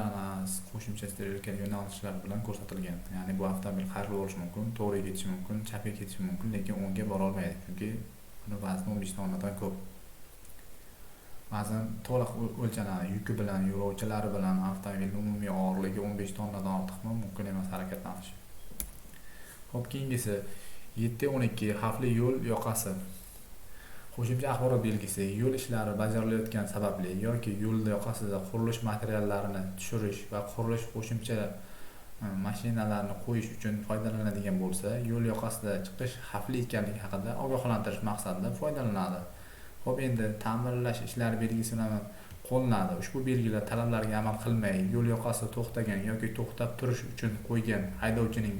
qo'shimcha strelka yo'nalishlar bilan ko'rsatilgan. Ya'ni bu avtomobil qayerga borishi mumkin, to'g'riga ketishi mumkin, chapga ketishi mumkin, lekin o'ngga bora olmaydi, chunki uni vazni 15 tonnadan ko'p. Vazn to'liq o'lchanadi, yuki bilan, yo'lovchilari bilan avtomobilning umumiy og'irligi 15 tonnadan ortiqmi, mumkin emas harakatlanish. Xo'p, keyingisi 7.12 xavfli yo'l yoqasi. Qo'shimcha axborot belgisi yo'l ishlari bajarilayotgani sababli yoki yo'l yoqasida qurilish materiallarini tushirish va qurilish qo'shimcha mashinalarni qo'yish uchun foydalanadigan bo'lsa, yo'l yoqasida chiqish xavfli ekanligi haqida ogohlantirish maqsadida foydalaniladi. Xo'p, endi ta'mirlash ishlari belgisi bilan qo'llanadi. Ushbu belgilar talablarga amal qilmay yo'l yoqasida to'xtagan yoki to'xtab turish uchun qo'ygan haydovchining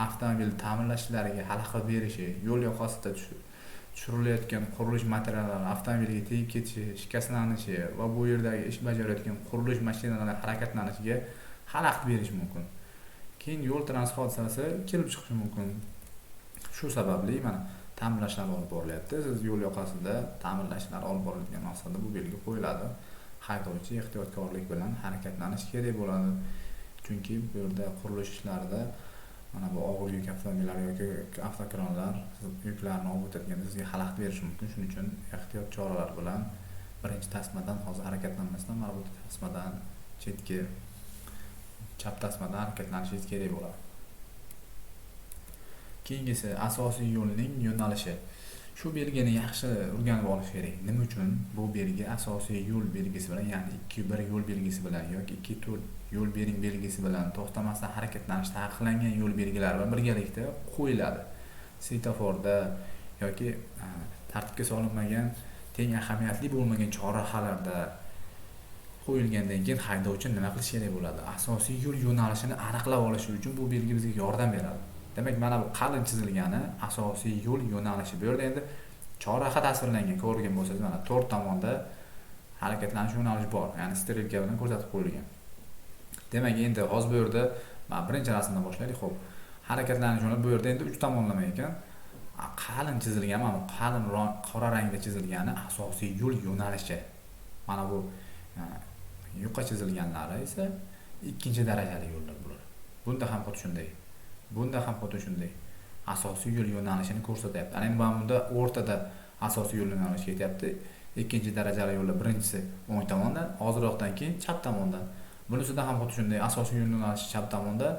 avtomobil ta'mirlash ishlariga xalaqit berishi, yo'l yoqasida tushirilayotgan qurilish materiallari avtomobilga tegib ketishi, shikastlanishi va bu yerdagi ish bajarayotgan qurilish mashinalari harakatlanishiga xalaqit berishi mumkin. Keyin yo'l transport hodisasi kelib chiqishi mumkin. Shu sababli mana ta'mirlashlar olib borilyapti. Siz yo'l yoqasida ta'mirlashlar olib borilgan maqsadda bu belgi qo'yiladi. Haydovchi ehtiyotkorlik bilan harakatlanish kerak bo'ladi. Chunki bu yerda qurilish ishlarida mana bu og'ir yuk avtomobillari yoki avtokranlar yuklarni olib o'tayotganda sizga xalaqit berishi mumkin. Shuning uchun ehtiyot choralar bilan birinchi tasmadan hozir harakatlanmasdan mana bu tasmadan chetki chap tasmadan harakatlanishingiz kerak bo'ladi. Keyingisi asosiy yo'lning yo'nalishi. Shu belgini yaxshi o'rganib olish kerak. Nima uchun bu belgi asosiy yo'l belgisi bilan, ya'ni 2-1 yo'l belgisi bilan yoki 2-4 yo'l bering belgisi bilan to'xtamasdan harakatlanish taqiqlangan yo'l belgilari bilan birgalikda qo'yiladi. Svetoforda yoki tartibga solinmagan, teng ahamiyatli bo'lmagan chorrahalarda qo'yilgandan keyin haydovchi nima qilish kerak bo'ladi? Asosiy yo'l yo'nalishini aniqlab olish uchun bu belgi bizga yordam beradi. Demak, mana bu qalin chizilgani asosiy yo'l yo'nalishi. Bu yerda endi chorraha tasvirlangan, ko'rgan bo'lsangiz, mana to'rt tomonda harakatlanish yo'nalishi bor, ya'ni strelka bilan ko'rsatib qo'yilgan. Demak, endi hozir bu yerda mana birinchi rasmdan boshlaylik. Xo'p, harakatlanish yo'nalishi bu yerda endi 3 tomonlama ekan. Qalin chizilgan, mana bu qalin qora rangda chizilgani asosiy yo'l yo'nalishi. Mana bu yuqa chizilganlari esa ikkinchi darajali yo'llar bular. Bunda ham xuddi shunday. Bunda ham xuddi shunday. Asosiy yo'l yo'nalishini ko'rsatyapti. Ana endi mana bunda o'rtada asosiy yo'l yo'nalishi ketyapti. Ikkinchi darajali yo'llar birinchisi o'ng tomondan, ozroqdan keyin chap tomondan. Bunisida ham xuddi shunday asosiy yo'l yo'nalishi chap tomonda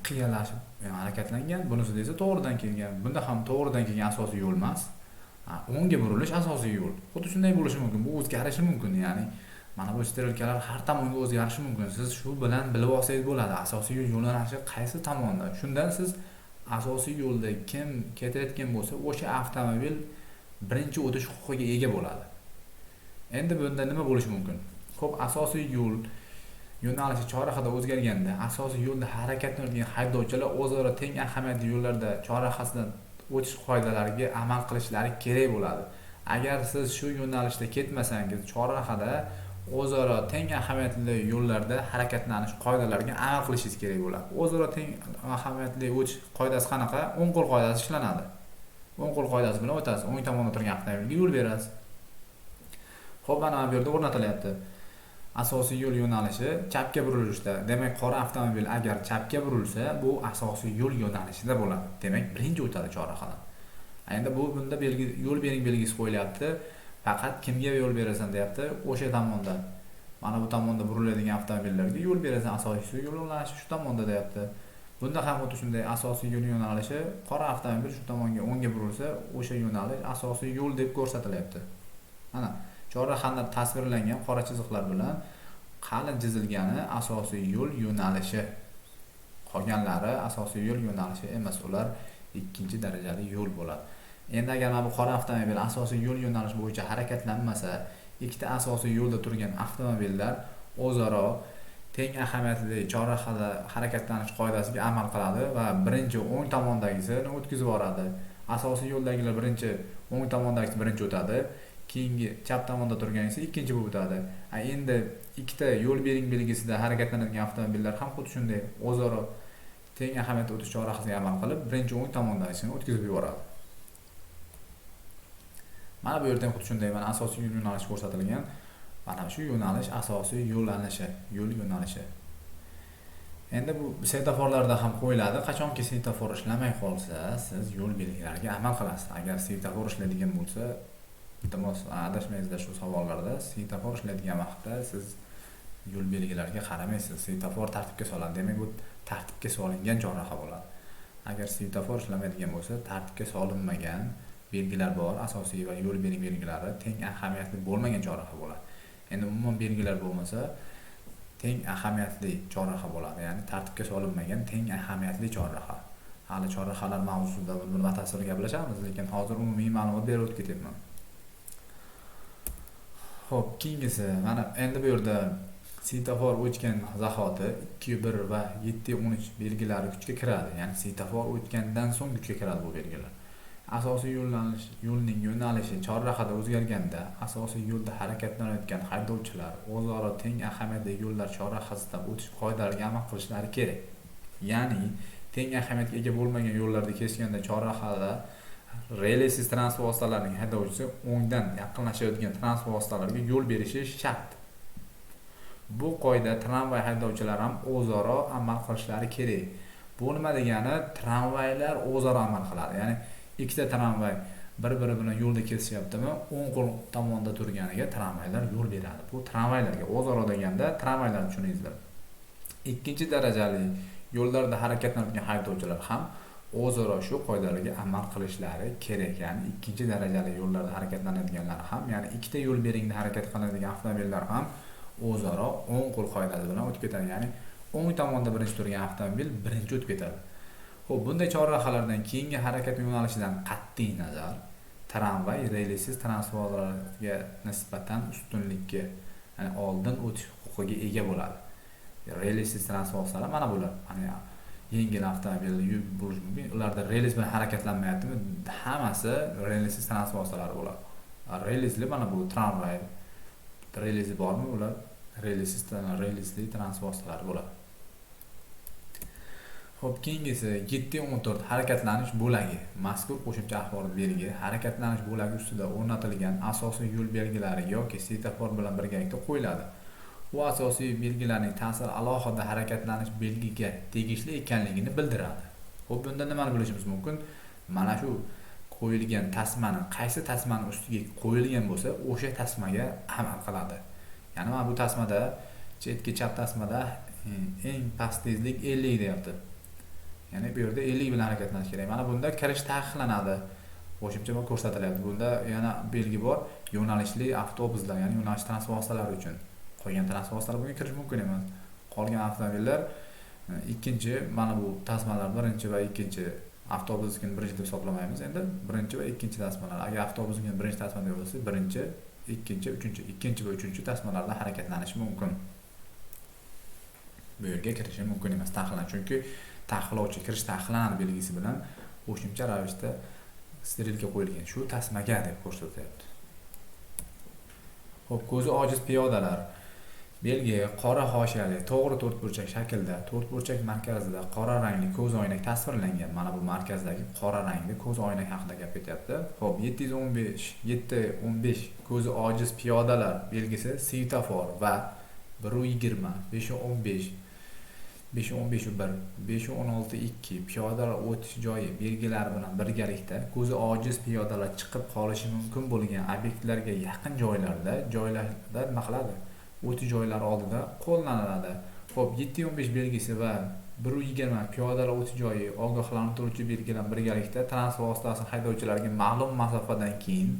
qiyalashib harakatlangan, bunisida esa to'g'ridan kelgan. Bunda ham to'g'ridan kelgan asosiy yo'l emas. O'ngga burilish asosiy yo'l. Xuddi shunday bo'lishi mumkin. Bu o'zgarishi mumkin, ya'ni mana bu strelkalar har tomonga o'zgarishi mumkin. Siz shu bilan bilib olsangiz bo'ladi, asosiy yo'l yo'nalishi qaysi tomonda. Shundan siz asosiy yo'lda kim ketayotgan bo'lsa, o'sha avtomobil birinchi o'tish huquqiga ega bo'ladi. Endi bunda nima bo'lishi mumkin? Xo'p, asosiy yo'l yo'nalishi chorrahada o'zgarganda, asosiy yo'lda harakatlanayotgan haydovchilar o'zaro teng ahamiyatli yo'llarda chorrahasidan o'tish qoidalariga amal qilishlari kerak bo'ladi. Agar siz shu yo'nalishda ketmasangiz, chorrahada o'zaro teng ahamiyatli yo'llarda harakatlanish qoidalariga amal qilishingiz kerak bo'ladi. O'zaro teng ahamiyatli o'tish qoidasi qanaqa? O'ng qo'l qoidasi ishlanadi. O'ng qo'l qoidasi bilan o'tasiz, o'ng tomonda turgan avtomobilga yo'l berasiz. Xo'p, mana bu yerda o'rnatilyapti. Asosiy yo'l yo'nalishi chapga burilishda. Demak, qora avtomobil agar chapga burilsa, bu asosiy yo'l yo'nalishida bo'ladi. Demak, birinchi o'tadi chorrahadan. Endi bu bunda belgi, yo'l bering belgisi qo'yilyapti. Faqat kimga yo'l berasan deyapti? O'sha tomonda. Mana bu tomonda buriladigan avtomobillarga yo'l berasan, asosiy yo'l yo'nalishi shu tomonda deyapti. Bunda ham xuddi shunday asosiy yo'l yo'nalishi qora avtomobil shu tomonga o'ngga burilsa, o'sha yo'nalish asosiy yo'l deb ko'rsatilyapti. Mana chorrahani tasvirlangan qora chiziqlar bilan qalin chizilgani asosiy yo'l yo'nalishi. Qolganlari asosiy yo'l yo'nalishi emas, ular ikkinchi darajali yo'l bo'ladi. Endi agar mana bu qora avtomobil asosiy yo'l yo'nalishi bo'yicha harakatlanmasa, ikkita asosiy yo'lda turgan avtomobillar o'zaro teng ahamiyatli chorrahada harakatlanish qoidasiga amal qiladi va birinchi o'ng tomondagisini o'tkazib yuboradi. Asosiy yo'ldagilar birinchi o'ng tomondagisi birinchi o'tadi, keyingi chap tomonda turganisi ikkinchi bo'lib o'tadi. Endi ikkita yo'l bering belgisida harakatlanadigan avtomobillar ham xuddi shunday o'zaro teng ahamiyatli o'tish chorrahasiga amal qilib, birinchi o'ng tomondagisini o'tkazib yuboradi. Mana bu yerda ham xuddi shunday, mana asosiy yo'l yo'nalishi ko'rsatilgan. Mana shu yo'nalish asosiy yo'lanishi, yo'l yo'nalishi. Endi bu svetoforlarda ham qo'yiladi. Qachonki svetofor ishlamay qolsa, siz yo'l belgilariga amal qilasiz. Agar svetofor ishlaydigan bo'lsa, iltimos adashmaysizlar shu savollarda. Svetofor ishlaydigan vaqtda siz yo'l belgilariga qaramaysiz. Svetofor tartibga soladi. Demak, bu tartibga solingan chorraha bo'ladi. Agar svetofor ishlamaydigan bo'lsa, tartibga solinmagan belgilar bor, asosiy va yo'l bering belgilari teng ahamiyatli bo'lmagan chorraha bo'ladi. Endi umuman belgilar bo'lmasa, teng ahamiyatli chorraha bo'ladi. Ya'ni tartibga solinmagan teng ahamiyatli chorraha. Hali chorrahalar mavzusida buni batafsil gaplashamiz, lekin hozir umumiy ma'lumot berib o'tib ketyapman. Xo'p, keyingisi mana endi bu yerda svetofor o'chgan zahoti 2.1 va 7.13 belgilari kuchga kiradi. Ya'ni svetofor o'tgandan so'ng kuchga kiradi bu belgilar. Asosiy yo'lning yo'nalishi chorrahada o'zgarganda asosiy yo'lda harakatlanayotgan haydovchilar o'zaro teng ahamiyatli yo'llar chorrahasidan o'tish qoidalariga amal qilishlari kerak. Ya'ni teng ahamiyatga ega bo'lmagan yo'llarda kesganda chorrahada relsiz transport vositalarining haydovchisi o'ngdan yaqinlashayotgan transport vositalariga yo'l berishi shart. Bu qoida tramvay haydovchilari ham o'zaro amal qilishlari kerak. Bu nima degani? Tramvaylar o'zaro amal qiladi. Ya'ni ikkita tramvay bir-biri bilan yo'lda kesishyaptimi, o'ng qo'l tomonda turganiga tramvaylar yo'l beradi. Bu tramvaylarga o'zaro deganda tramvaylarni tushuningizlar. Ikkinchi darajali yo'llarda harakatlanadigan haydovchilar ham o'zaro shu qoidalarga amal qilishlari kerak. Ya'ni ikkinchi darajali yo'llarda harakatlanadiganlar ham, ya'ni ikkita yo'l beringda harakat qiladigan avtomobillar ham o'zaro o'ng qo'l qoidasi bilan o'tib ketadi. Ya'ni o'ng tomonda birinchi turgan avtomobil birinchi o'tib ketadi. Xo'p, bunday chorrahalardan keyingi harakat yo'nalishidan qat'iy nazar tramvay relsiz transportlarga nisbatan ustunlikka, ya'ni oldin o'tish huquqiga ega bo'ladi. Relsiz transport vositalari mana bular. Mana yengil avtomobil yuk bo'lishi mumkin. Ularda rels bilan harakatlanmayaptimi? Hammasi relsiz transport vositalari bo'ladi. Relsli mana bu tramvay, relsi bormi? Ular relsli transport vositalari bo'ladi. Xo'p, keyingisi 7.14 harakatlanish bo'lagi. Mazkur qo'shimcha axborot belgi harakatlanish bo'lagi ustida o'rnatilgan asosiy yo'l belgilari yoki svetofor bilan birgalikda qo'yiladi. U asosiy belgilarning ta'siri alohida harakatlanish belgiga tegishli ekanligini bildiradi. Xo'p, bunda nimani bilishimiz mumkin? Mana shu qo'yilgan tasmani qaysi tasmani ustiga qo'yilgan bo'lsa, o'sha tasmaga amal qiladi. Ya'ni mana bu tasmada, chetki chap tasmada eng past tezlik 50 deyapti. Ya'ni bu yerda 50 bilan harakatlanish kerak. Mana bunda kirish taqiqlanadi. Qo'shimcha ko'rsatilyapti. Bunda yana belgi bor, yo'nalishli avtobuslar, ya'ni yo'nalish transport vositalari uchun. Qolgan transport vositalari bunga kirish mumkin emas. Qolgan avtomobillar ikkinchi, mana bu tasmalar birinchi va ikkinchi avtobusnikini birinchi deb hisoblamaymiz. Endi birinchi va ikkinchi tasmalar. Agar avtobusnikini birinchi tasma deb bo'lsa, birinchi, ikkinchi, uchinchi, ikkinchi va uchinchi tasmalarda harakatlanish mumkin. Bu yerga kirishi mumkin emas, taqiqlanadi. Chunki taqiqlovchi kirish taqiqlanadi belgisi bilan qo'shimcha ravishda strelka qo'yilgan. Shu tasmaga deb ko'rsatyapti. Xo'p, ko'zi ojiz piyodalar Belgi qora hoshiyali to'g'ri to'rtburchak shaklda, to'rtburchak markazida qora rangli ko'zoynak tasvirlangan. Mana bu markazdagi qora rangli ko'zoynak haqida gap ketyapti. Xo'p, 715 715 ko'zi ojiz piyodalar belgisi svetofor va 1.20 5.15 5.15.1 5.16.2 piyodalar o'tish joyi belgilari bilan birgalikda ko'zi ojiz piyodalar chiqib qolishi mumkin bo'lgan obyektlarga yaqin joylarda nima qiladi? O'tish joylari oldida qo'llaniladi. Xo'p, 7.15 belgisi va 1.20 piyodalar o'tish joyi ogohlantiruvchi belgi bilan birgalikda transport vositasi haydovchilariga ma'lum masofadan keyin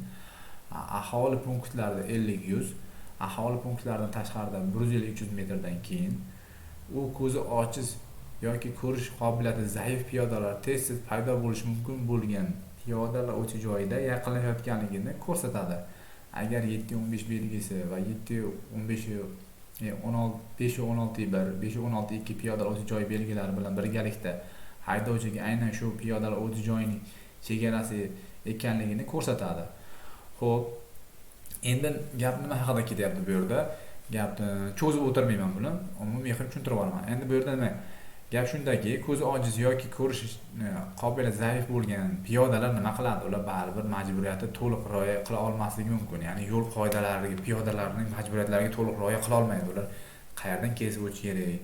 aholi punktlarida 50-100, aholi punktlaridan tashqarida 150-300 metrdan keyin u ko'zi ojiz yoki ko'rish qobiliyati zaif piyodalar tez-tez paydo bo'lishi mumkin bo'lgan piyodalar o'tish joyida yaqinlashayotganligini ko'rsatadi. Agar 7.15 belgisi va 7.15 5.16.1 5.16.2 piyodalar o'tish joyi belgilari bilan birgalikda haydovchiga aynan shu piyodalar o'tish joyining chegarasi ekanligini ko'rsatadi. Xo'p, endi gap nima haqida ketyapti bu yerda? Gapni cho'zib o'tirmayman buni, umumiy qilib tushuntirib yuboraman. Endi bu yerda nima? Gap shundaki, ko'zi ojiz yoki ko'rish qobiliyati zaif bo'lgan piyodalar nima qiladi? Ular baribir majburiyatni to'liq rioya qila olmasligi mumkin. Ya'ni yo'l qoidalariga, piyodalarning majburiyatlariga to'liq rioya qila olmaydi. Ular qayerdan kesib o'tish kerak,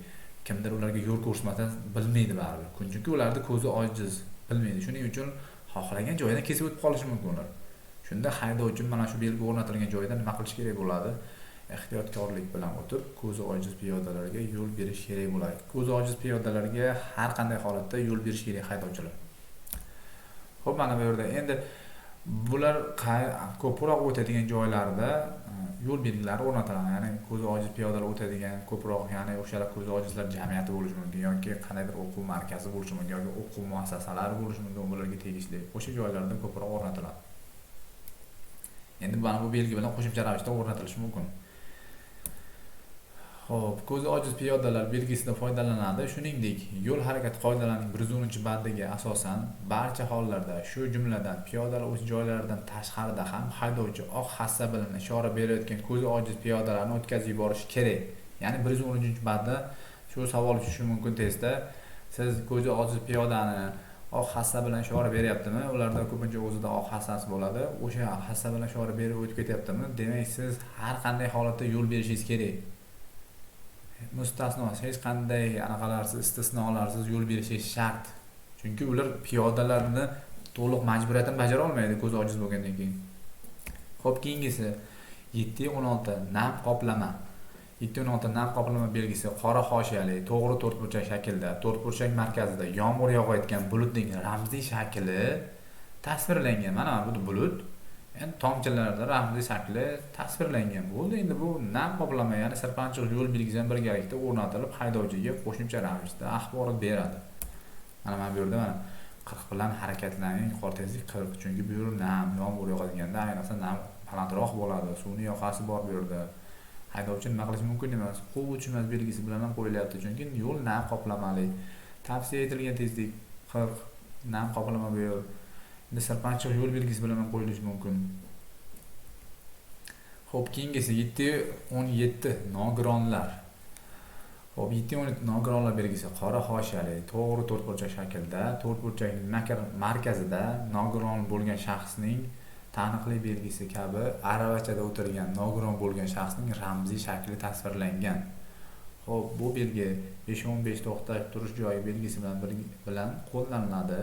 kimdir ularga yo'l ko'rsatmasa bilmaydi baribir. Chunki ularni ko'zi ojiz, bilmaydi. Shuning uchun xohlagan joydan kesib o'tib qolishi mumkin ular. Shunda haydovchi mana shu belgi o'rnatilgan joyda nima qilish kerak bo'ladi? Ehtiyotkorlik bilan o'tib, ko'zi ojiz piyodalarga yo'l berish kerak bo'ladi. Ko'zi ojiz piyodalarga har qanday holatda yo'l berish kerak haydovchilar. Xo'p, mana bu yerda endi bular ko'proq o'tadigan joylarda yo'l belgilari o'rnatiladi. Ya'ni ko'zi ojiz piyodalar o'tadigan ko'proq, ya'ni o'shalar ko'zi ojizlar jamiyati bo'lishi mumkin yoki qandaydir o'quv markazi bo'lishi mumkin yoki o'quv muassasalari bo'lishi mumkin, bularga tegishli o'sha joylarda ko'proq o'rnatiladi. Endi mana bu belgi bilan qo'shimcha ravishda o'rnatilishi mumkin. Xo'p, ko'zi ojiz piyodalar belgisidan foydalanadi. Shuningdek, yo'l harakati qoidalarining 110-bandiga asosan barcha hollarda, shu jumladan piyodalar o'tish joylaridan tashqarida ham haydovchi oq hassa bilan ishora berayotgan ko'zi ojiz piyodalarni o'tkazib yuborishi kerak. Ya'ni 113-bandda shu savol tushishi mumkin testda. Siz ko'zi ojiz piyodani oq hassa bilan ishora beryaptimi? Ularda ko'pincha o'zida oq hassasi bo'ladi. O'sha hassa bilan ishora berib o'tib ketyaptimi? Demak, siz har qanday holatda yo'l berishingiz kerak. Mustasno, hech qanday anaqalarsiz, istisnolarsiz yo'l berishingiz shart. Chunki ular piyodalarni to'liq majburiyatini bajara olmaydi ko'zi ojiz bo'lgandan keyin. Xo'p, keyingisi 7.16 nam qoplama. 7.16 nam qoplama belgisi qora hoshiyali to'g'ri to'rtburchak shaklda, to'rtburchak markazida yomg'ir yog'ayotgan bulutning ramziy shakli tasvirlangan. Mana bu bulut, endi tomchilarda ramziy shakli tasvirlangan bo'ldi. Endi bu nam qoplama, ya'ni sirpanchiq yo'l belgisi bilan birgalikda o'rnatilib, haydovchiga qo'shimcha ravishda axborot beradi. Mana bu yerda mana 40 bilan harakatlaning, yuqori tezlik 40, chunki bu yer nam, yomg'ir yog'adiganda ayniqsa nam balandroq bo'ladi, suvning yoqasi bor bu yerda. Haydovchi nima qilishi mumkin emas, quvib o'tishmas belgisi bilan ham qo'yilyapti, chunki yo'l nam qoplamali. Tavsiya etilgan tezlik 40, nam qoplama bu yer. Endi sirpanchiq yo'l belgisi bilan ham qo'yilishi mumkin. Xo'p, keyingisi 7.17 nogironlar. Xo'p, 7.17 nogironlar belgisi qora hoshiyali to'g'ri to'rtburchak shaklda, to'rtburchakning markazida nogiron bo'lgan shaxsning taniqli belgisi kabi aravachada o'tirgan nogiron bo'lgan shaxsning ramziy shakli tasvirlangan. Xo'p, bu belgi 5.15 to'xtab turish joyi belgisi bilan qo'llaniladi.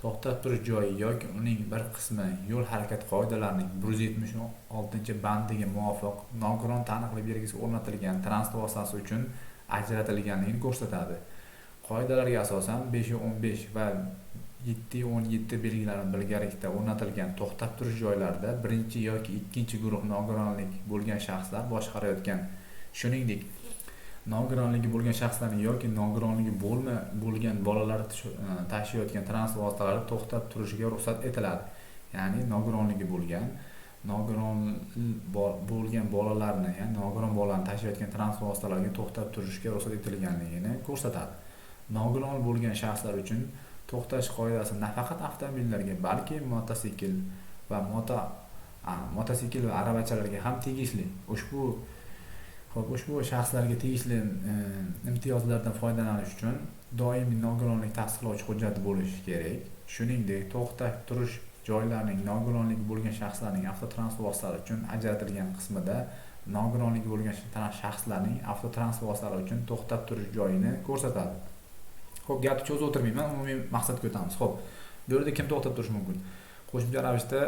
To'xtab turish joyi yoki uning bir qismi yo'l harakati qoidalarining 176-bandiga muvofiq nogiron taniqli belgisi o'rnatilgan transport vositasi uchun ajratilganligini ko'rsatadi. Qoidalarga asosan 5.15 va 7.17 belgilari birgalikda o'rnatilgan to'xtab turish joylarida birinchi yoki ikkinchi guruh nogironlik bo'lgan shaxslar boshqarayotgan, shuningdek, nogironligi bo'lgan shaxslarning yoki nogironligi bo'lgan bolalar tashiyotgan transport vositalari to'xtab turishiga ruxsat etiladi. Ya'ni nogironligi bo'lgan, nogiron bo'lgan bolalarni, ya'ni nogiron bolalarni tashiyotgan transport vositalariga to'xtab turishga ruxsat etilganligini ko'rsatadi. Nogiron bo'lgan shaxslar uchun to'xtash qoidasi nafaqat avtomobillarga, balki mototsikl va aravachalarga ham tegishli. Ushbu Xo'p, ushbu shaxslarga tegishli imtiyozlardan foydalanish uchun doimiy nogironlik tasdiqlovchi hujjati bo'lishi kerak. Shuningdek, to'xtab turish joylarining nogironligi bo'lgan shaxslarning avtotransport vositalari uchun ajratilgan qismida nogironligi bo'lgan shaxslarning avtotransport vositalari uchun to'xtab turish joyini ko'rsatadi. Xo'p, gapni cho'zib o'tirmayman, umumiy maqsadga o'tamiz. Xo'p, bu yerda kim to'xtab turishi mumkin? Qo'shimcha ravishda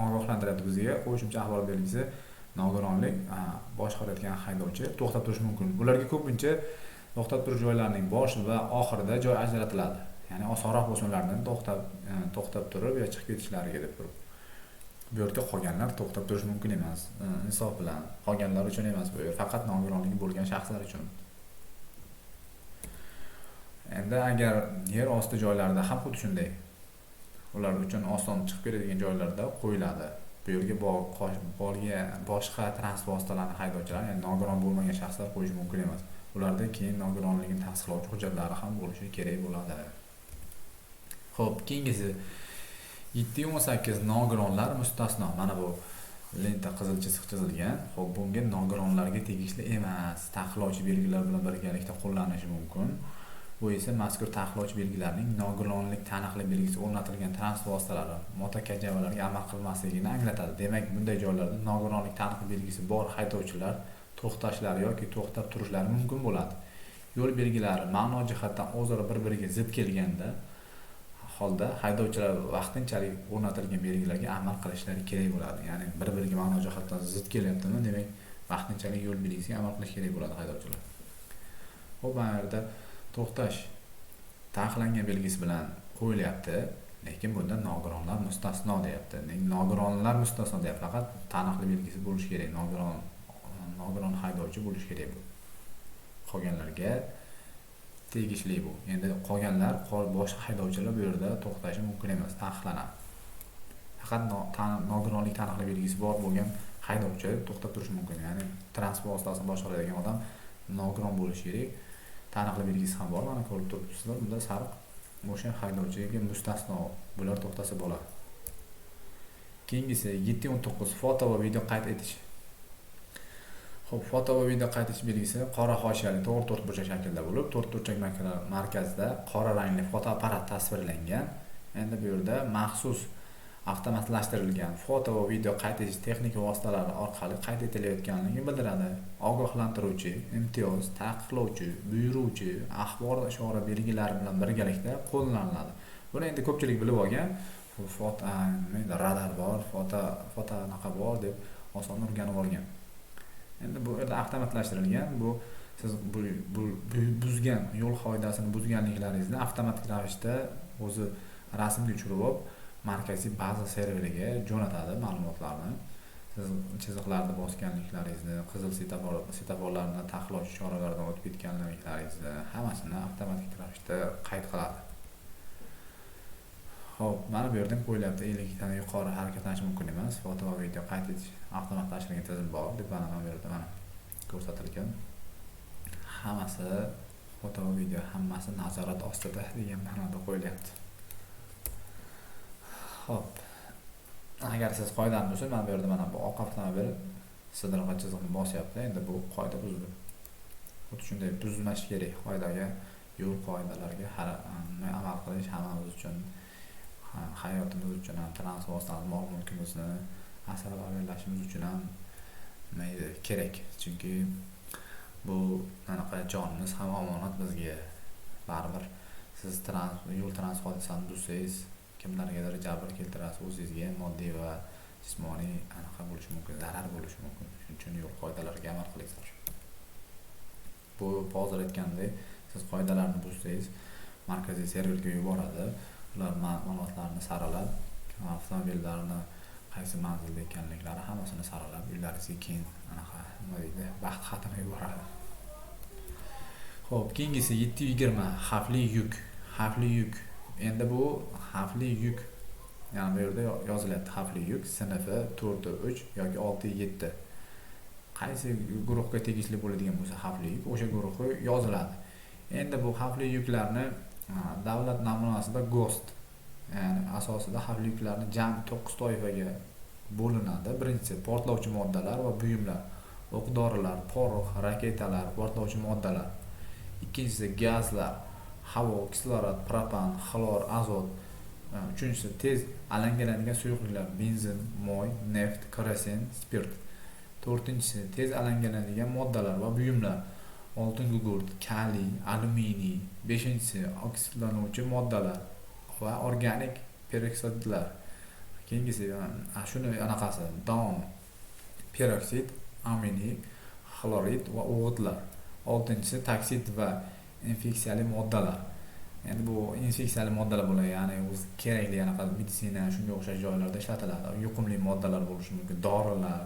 ogohlantiryapti bizga, qo'shimcha axborot belgisi nogironlik boshqarayotgan haydovchi to'xtab turishi mumkin. Bularga ko'pincha to'xtab turish joylarining bosh va oxirida joy ajratiladi. Ya'ni osonroq bo'lsin ulardan to'xtab turib yo chiqib ketishlariga deb turib. Bu yerda qolganlar to'xtab turishi mumkin emas, insof bilan. Qolganlar uchun emas bu yer, faqat nogironligi bo'lgan shaxslar uchun. Endi agar yer osti joylarida ham xuddi shunday. Ular uchun oson chiqib keladigan joylarda qo'yiladi. Bu yerga boshqa transport vositalarini haydovchilari, ya'ni nogiron bo'lmagan shaxslar qo'yishi mumkin emas. Ularda keyin nogironligini tasdiqlovchi hujjatlari ham bo'lishi kerak bo'ladi. Xo'p, keyingisi 7.18 nogironlar mustasno. Mana bu lenta qizil chiziq chizilgan. Xo'p, bunga nogironlarga tegishli emas. Taqiqlovchi belgilar bilan birgalikda qo'llanishi mumkin. Bu esa mazkur taqiqlovchi belgilarning nogironlik taniqli belgisi o'rnatilgan transport vositalari motokajavalarga amal qilmasligini anglatadi. Demak, bunday joylarda nogironlik taniqli belgisi bor haydovchilar to'xtashlari yoki to'xtab turishlari mumkin bo'ladi. Yo'l belgilari ma'no jihatdan o'zaro bir-biriga zid kelganda holda haydovchilar vaqtinchalik o'rnatilgan belgilarga amal qilishlari kerak bo'ladi. Ya'ni bir-biriga ma'no jihatdan zid kelyaptimi, demak vaqtinchalik yo'l belgisiga amal qilish kerak bo'ladi haydovchilar. Xo'p, mana yerda to'xtash taqiqlangan belgisi bilan qo'yilyapti, lekin bunda nogironlar mustasno deyapti. Nogironlar mustasno deyapti, faqat taniqli belgisi bo'lishi kerak, nogiron haydovchi bo'lishi kerak bu. Qolganlarga tegishli bu. Endi qolganlar, boshqa haydovchilar bu yerda to'xtashi mumkin emas, taqiqlanadi. Faqat nogironlik taniqli belgisi bor bo'lgan haydovchi to'xtab turishi mumkin. Ya'ni transport vositasini boshqaradigan odam nogiron bo'lishi kerak. Taniqli belgisi ham bor, mana ko'rib turibsizlar, bunda sariq o'sha haydovchiga mustasno, bular to'xtasa bo'ladi. Keyingisi 7.19 foto va video qayd etish. Xo'p, foto va video qayd etish belgisi qora hoshiyali to'g'ri to'rtburchak shaklda bo'lib, to'rtburchak markazida qora rangli fotoapparat tasvirlangan. Endi bu yerda maxsus avtomatlashtirilgan foto va video qayd etish texnik vositalari orqali qayd etilayotganligi bildiradi. Ogohlantiruvchi, imtiyoz, taqiqlovchi, buyuruvchi, axborot ishora belgilari bilan birgalikda qo'llaniladi. Buni endi ko'pchilik bilib olgan, foto, radar bor, foto anaqa bor deb oson o'rganib olgan. Endi bu yerda avtomatlashtirilgan, bu siz buzgan yo'l qoidasini buzganliklaringizni avtomatik ravishda o'zi rasmga tushirib olib markaziy baza serveriga jo'natadi ma'lumotlarni. Siz chiziqlarni bosganliklaringizni, qizil svetoforlarni taqiqlovchi choralardan o'tib ketganliklaringizni hammasini avtomatik ravishda qayd qiladi. Xo'p, mana bu yerda ham qo'yilyapti, 50 dan yuqori harakatlanish mumkin emas. Foto va video qayd etish avtomatlashtirilgan tizim bor deb mana bu yerda mana ko'rsatilgan. Hammasi foto va video hammasi nazorat ostida degan ma'noda qo'yilyapti. Xo'p, agar siz qoidani buzsangiz, mana bu yerda mana bu oq avtomobil sidirg'a chiziqni bosyapti. Endi bu qoida buzildi. Xuddi shunday buzmash kerak qoidaga, yo'l qoidalariga amal qilish hammamiz uchun, hayotimiz uchun ham, transport vositasini, mol mulkimizni asrab avaylashimiz uchun ham kerak. Chunki bu anaqa jonimiz ham omonat bizga. Baribir siz yo'l transport hodisasini buzsangiz, kimlargadir jabr keltirasiz, o'zingizga moddiy va jismoniy anaqa bo'lishi mumkin, zarar bo'lishi mumkin. Shuning uchun yo'l qoidalariga amal qilinglar. Bu hozir aytgandek, siz qoidalarni buzsangiz, markaziy serverga yuboradi. Ular ma'lumotlarni saralab, avtomobillarni qaysi manzilda ekanliklari hammasini saralab, uylaringizga keyin anaqa nima deydi, baxt xatini yuboradi. Xo'p, keyingisi 7.20 xavfli yuk. Xavfli yuk. Endi bu xavfli yuk, ya'ni bu yerda yozilyapti xavfli yuk sinfi 4.3 yoki 6.7. Qaysi guruhga tegishli bo'ladigan bo'lsa xavfli yuk, o'sha guruhi yoziladi. Endi bu xavfli yuklarni davlat namunasida GOST, ya'ni asosida xavfli yuklarni jami 9 toifaga bo'linadi. Birinchisi portlovchi moddalar va buyumlar. o'q-dorilar, porox, raketalar, portlovchi moddalar. Ikkinchisi gazlar, havo, kislorod, propan, xlor, azot. Uchinchisi tez alangalanadigan suyuqliklar, benzin, moy, neft, kerosin, spirt. To'rtinchisi tez alangalanadigan moddalar va buyumlar, oltin gugurt, kaliy, alyuminiy. Beshinchisi oksidlanuvchi moddalar va organik peroksidlar. Keyingisi shuni anaqasi davomi peroksid, aminiy, xlorid va o'g'itlar. Oltinchisi toksid va infeksiyali moddalar. Endi bu infeksiyali moddalar bo'ladi, ya'ni o'zi kerakli anaqa meditsina shunga o'xshash joylarda ishlatiladi. Yuqumli moddalar bo'lishi mumkin, dorilar,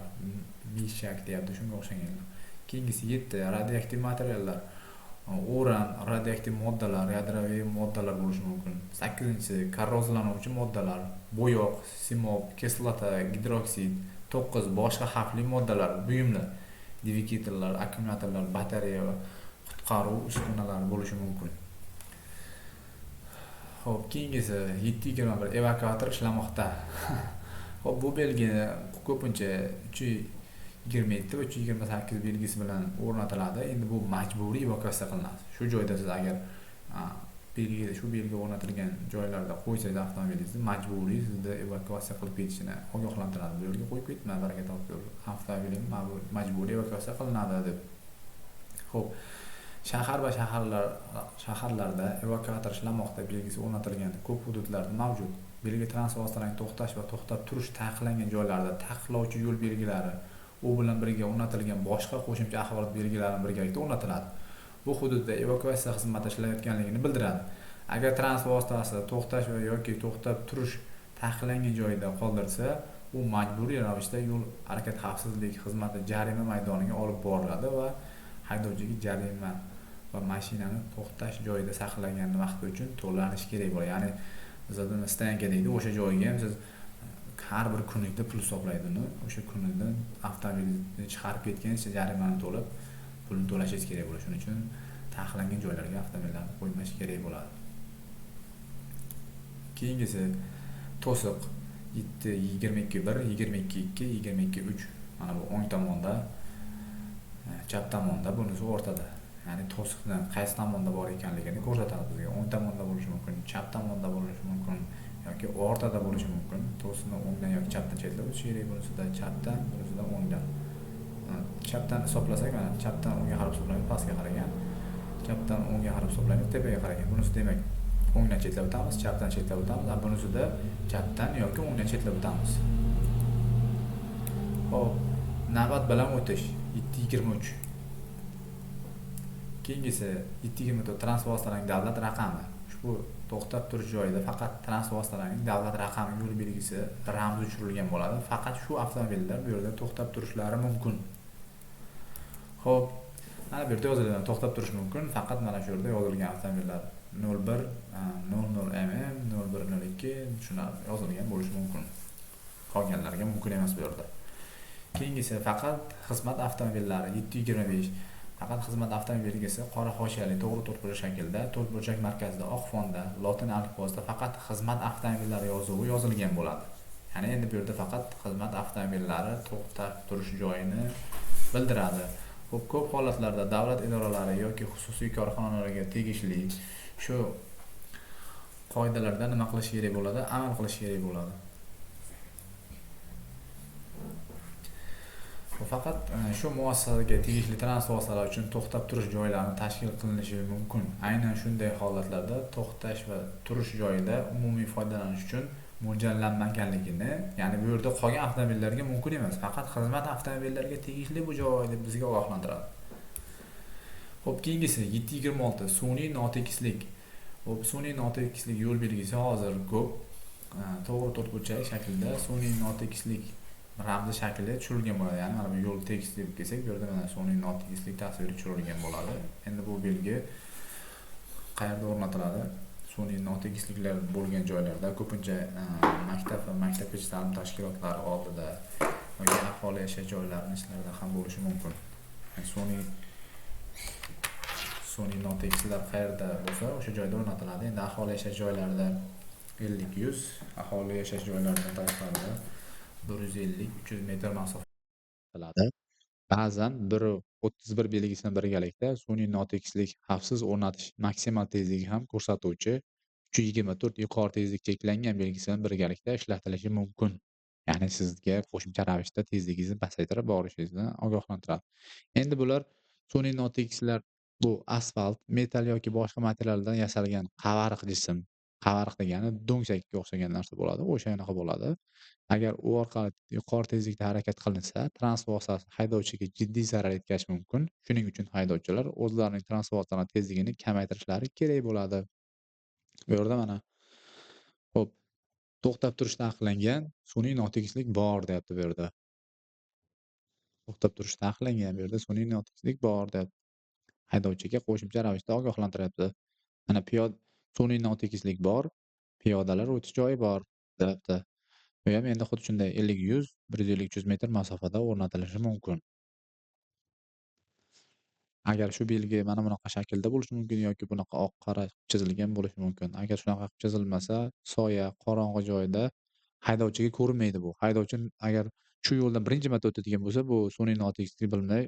mishak deyapti, shunga o'xshaganlar. Keyingisi 7 radioaktiv materiallar, o'ram, radioaktiv moddalar, yadroviy moddalar bo'lishi mumkin. 8-inchisi korrozlanuvchi moddalar, bo'yoq, simob, kislota, gidroksid. 9 boshqa xavfli moddalar, buyumlar, dvigatellar, akkumulyatorlar, batareya va qutqaruv uskunalari bo'lishi mumkin. Xo'p, keyingisi 7.21 evakuator ishlamoqda. Xo'p, bu belgi ko'pincha 3.27 va 3.28 belgisi bilan o'rnatiladi. Endi bu majburiy evakuatsiya qilinadi. Shu joyda siz agar belgi, shu belgi o'rnatilgan joylarda qo'ysangiz avtomobilingizni, majburiy sizni evakuatsiya qilib ketishini ogohlantiradi. Bu yerga qo'yib ketma, baraka topib, avtomobilim majburiy evakuatsiya qilinadi deb. Xo'p, shahar va shaharlarda evakuator ishlamoqda belgisi o'rnatilgan ko'p hududlarda mavjud. Belgi transport vositalarining to'xtash va to'xtab turish taqiqlangan joylarda taqiqlovchi yo'l belgilari, u bilan birga o'rnatilgan boshqa qo'shimcha axborot belgilari bilan birgalikda o'rnatiladi. Bu hududda evakuatsiya xizmati ishlayotganligini bildiradi. Agar transport vositasi to'xtash va yoki to'xtab turish taqiqlangan joyda qoldirsa, u majburiy ravishda yo'l harakat xavfsizligi xizmati jarima maydoniga olib boriladi va haydovchiga jarima va mashinani to'xtash joyida saqlagan vaqti uchun to'lanishi kerak bo'ladi. Ya'ni bizada stoyanka deydi, o'sha joyga ham siz har bir kunlikda pul hisoblaydi uni. O'sha kunida avtomobilni chiqarib ketgancha jarimani to'lab, pulni to'lashingiz kerak bo'ladi. Shuning uchun taqiqlangan joylarga avtomobillarni qo'ymash kerak bo'ladi. Keyingisi to'siq 7.22.1, 22.2, 22.3. Mana bu o'ng tomonda, chap tomonda, bunisi o'rtada. Ya'ni to'siqni qaysi tomonda bor ekanligini ko'rsatadi bizga. O'ng tomonda bo'lishi mumkin, chap tomonda bo'lishi mumkin yoki o'rtada bo'lishi mumkin. To'siqni o'ngdan yoki chapdan chetlab o'tish kerak, bunisida chapdan, bunisida o'ngdan. Chapdan hisoblasak, mana chapdan o'ngga qarab hisoblaymiz, pastga qaragan. Chapdan o'ngga qarab hisoblaymiz, tepaga qaragan. Bunisi demak o'ngdan chetlab o'tamiz, chapdan chetlab o'tamiz, bunisida chapdan yoki o'ngdan chetlab o'tamiz. Xo'p, navbat bilan o'tish 7.23. Keyingisi 7.24 transport vositalarining davlat raqami. Ushbu to'xtab turish joyida faqat transport vositalarining davlat raqami yo'l belgisi ramzi tushirilgan bo'ladi. Faqat shu avtomobillar bu yerda to'xtab turishlari mumkin. Xo'p, mana bu yerda yozilgan to'xtab turish mumkin, faqat mana shu yerda yozilgan avtomobillar 01, 00 MM, 01 02 shular yozilgan bo'lishi mumkin. Qolganlarga mumkin emas bu yerda. Keyingisi faqat xizmat avtomobillari 7.25. Faqat xizmat avtomobil belgisi qora hoshiyali to'g'ri to'rtburchak shaklda, to'rtburchak markazida oq fonda lotin alifbosida faqat xizmat avtomobillari yozuvi yozilgan bo'ladi. Ya'ni endi bu yerda faqat xizmat avtomobillari to'xtab turish joyini bildiradi. Ko'p holatlarda davlat idoralari yoki xususiy korxonalarga tegishli shu qoidalarda nima qilish kerak bo'ladi? Amal qilish kerak bo'ladi. Faqat shu muassasaga tegishli transport vositalari uchun to'xtab turish joylarini tashkil qilinishi mumkin. Aynan shunday holatlarda to'xtash va turish joyida umumiy foydalanish uchun mo'ljallanmaganligini, ya'ni bu yerda qolgan avtomobillarga mumkin emas, faqat xizmat avtomobillariga tegishli bu joy deb bizga ogohlantiradi. Xo'p, keyingisi 7.26 sun'iy notekislik. Xo'p, sun'iy notekislik yo'l belgisi hozir ko'p to'g'ri to'rtburchak shaklda sun'iy notekislik ramzi shaklida tushirilgan bo'ladi. Ya'ni mana bu yo'l tekis deb kelsak, bu yerda mana sun'iy notekislik tasviri tushirilgan bo'ladi. Endi bu belgi qayerda o'rnatiladi? Sun'iy notekisliklar bo'lgan joylarda, ko'pincha maktab va maktabgacha ta'lim tashkilotlari oldida yoki aholi yashash joylarining ichlarida ham bo'lishi mumkin. Yani sun'iy notekisliklar qayerda bo'lsa, o'sha joyda o'rnatiladi. Endi aholi yashash joylarida 50-100, aholi yashash joylaridan tashqarida 150-300 metr masofa. Ba'zan 1.31 belgisi bilan birgalikda sun'iy notekislik xavfsiz o'rnatish maksimal tezligi ham ko'rsatuvchi 324 yuqori tezlik cheklangan belgisi bilan birgalikda ishlatilishi mumkin. Ya'ni sizga qo'shimcha ravishda tezligingizni pasaytirib borishingizni ogohlantiradi. Endi bular sun'iy notekislar bu asfalt, metal yoki boshqa materialdan yasalgan qavariq jism. Qavariq degani do'ngsakka o'xshagan narsa bo'ladi, o'shanaqa bo'ladi. Agar u orqali yuqori tezlikda harakat qilinsa, transport vositasi haydovchiga jiddiy zarar yetkazishi mumkin. Shuning uchun haydovchilar o'zlarining transport vositalari tezligini kamaytirishlari kerak bo'ladi. Bu yerda mana xo'p, to'xtab turish taqiqlangan, sun'iy notekislik bor deyapti bu yerda. To'xtab turish taqiqlangan, bu yerda sun'iy notekislik bor deyapti. Haydovchiga qo'shimcha ravishda ogohlantiryapti. Mana sun'iy notekislik bor, piyodalar o'tish joyi bor deyapti. Bu ham endi xuddi shunday 50-100, 150-300 metr masofada o'rnatilishi mumkin. Agar shu belgi mana bunaqa shaklda bo'lishi mumkin yoki bunaqa oq qora chizilgan bo'lishi mumkin. Agar shunaqa qilib chizilmasa, soya, qorong'i joyda haydovchiga ko'rinmaydi bu. Haydovchi agar shu yo'ldan birinchi marta o'tadigan bo'lsa, bu sun'iy notekislikni bilmay,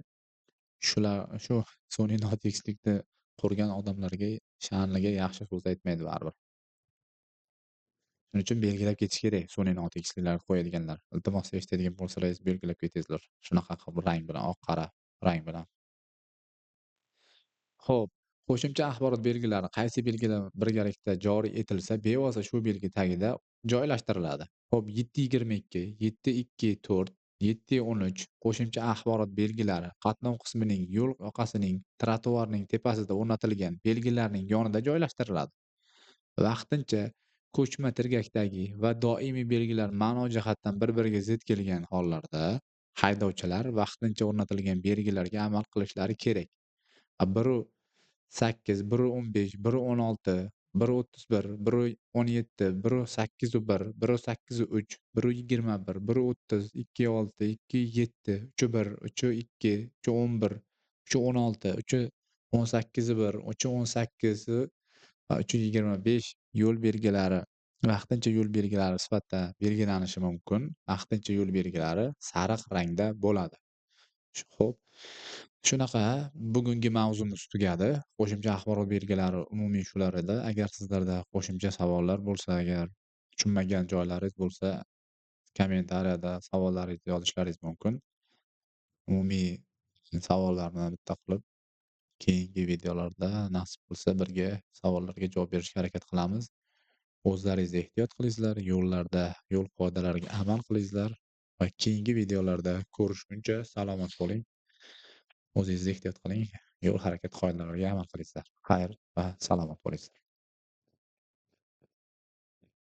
shu sun'iy notekislikni qurgan odamlarga sha'niga yaxshi so'z aytmaydi baribir. Shuning uchun belgilab ketish kerak sun'iy notekisliklarni qo'yadiganlar. Iltimos, eshitadigan bo'lsangiz belgilab ketingizlar. Shunaqa qilib rang bilan, oq qora rang bilan. Xo'p, qo'shimcha axborot belgilari qaysi belgilar birgalikda joriy etilsa, bevosita shu belgi tagida joylashtiriladi. Xo'p, 7.22, 7.2.4, 7.13 qo'shimcha axborot belgilari qatnov qismining yo'l yoqasining, trotuarning tepasida o'rnatilgan belgilarning yonida joylashtiriladi. Vaqtincha ko'chma tirgakdagi va doimiy belgilar ma'no jihatdan bir-biriga zid kelgan hollarda haydovchilar vaqtincha o'rnatilgan belgilarga amal qilishlari kerak. 1.8, 1.15, 1.16, 1.31, 1.17, 1.8.1, 1.8.3, 1.21, 1.30, 2.6, 2.7, 3.1, 3.2, 3.11, 3.16, 3.18.1, 3.18 va 3.25 yo'l belgilari vaqtincha yo'l belgilari sifatida belgilanishi mumkin. Vaqtincha yo'l belgilari sariq rangda bo'ladi. Xo'p, shunaqa bugungi mavzumiz tugadi. Qo'shimcha axborot belgilari umumiy shular edi. Agar sizlarda qo'shimcha savollar bo'lsa, agar tushunmagan joylaringiz bo'lsa, kommentariyada savollaringizni yozishlaringiz mumkin. Umumiy savollarni bitta qilib, keyingi videolarda nasib bo'lsa birga savollarga javob berishga harakat qilamiz. O'zlaringiz ehtiyot qilingizlar, yo'llarda yo'l qoidalariga amal qilingizlar va keyingi videolarda ko'rishguncha salomat bo'ling. O'zingizni ehtiyot qiling, yo'l harakat qoidalariga amal qilingizlar. Xayr va salomat bo'lingizlar.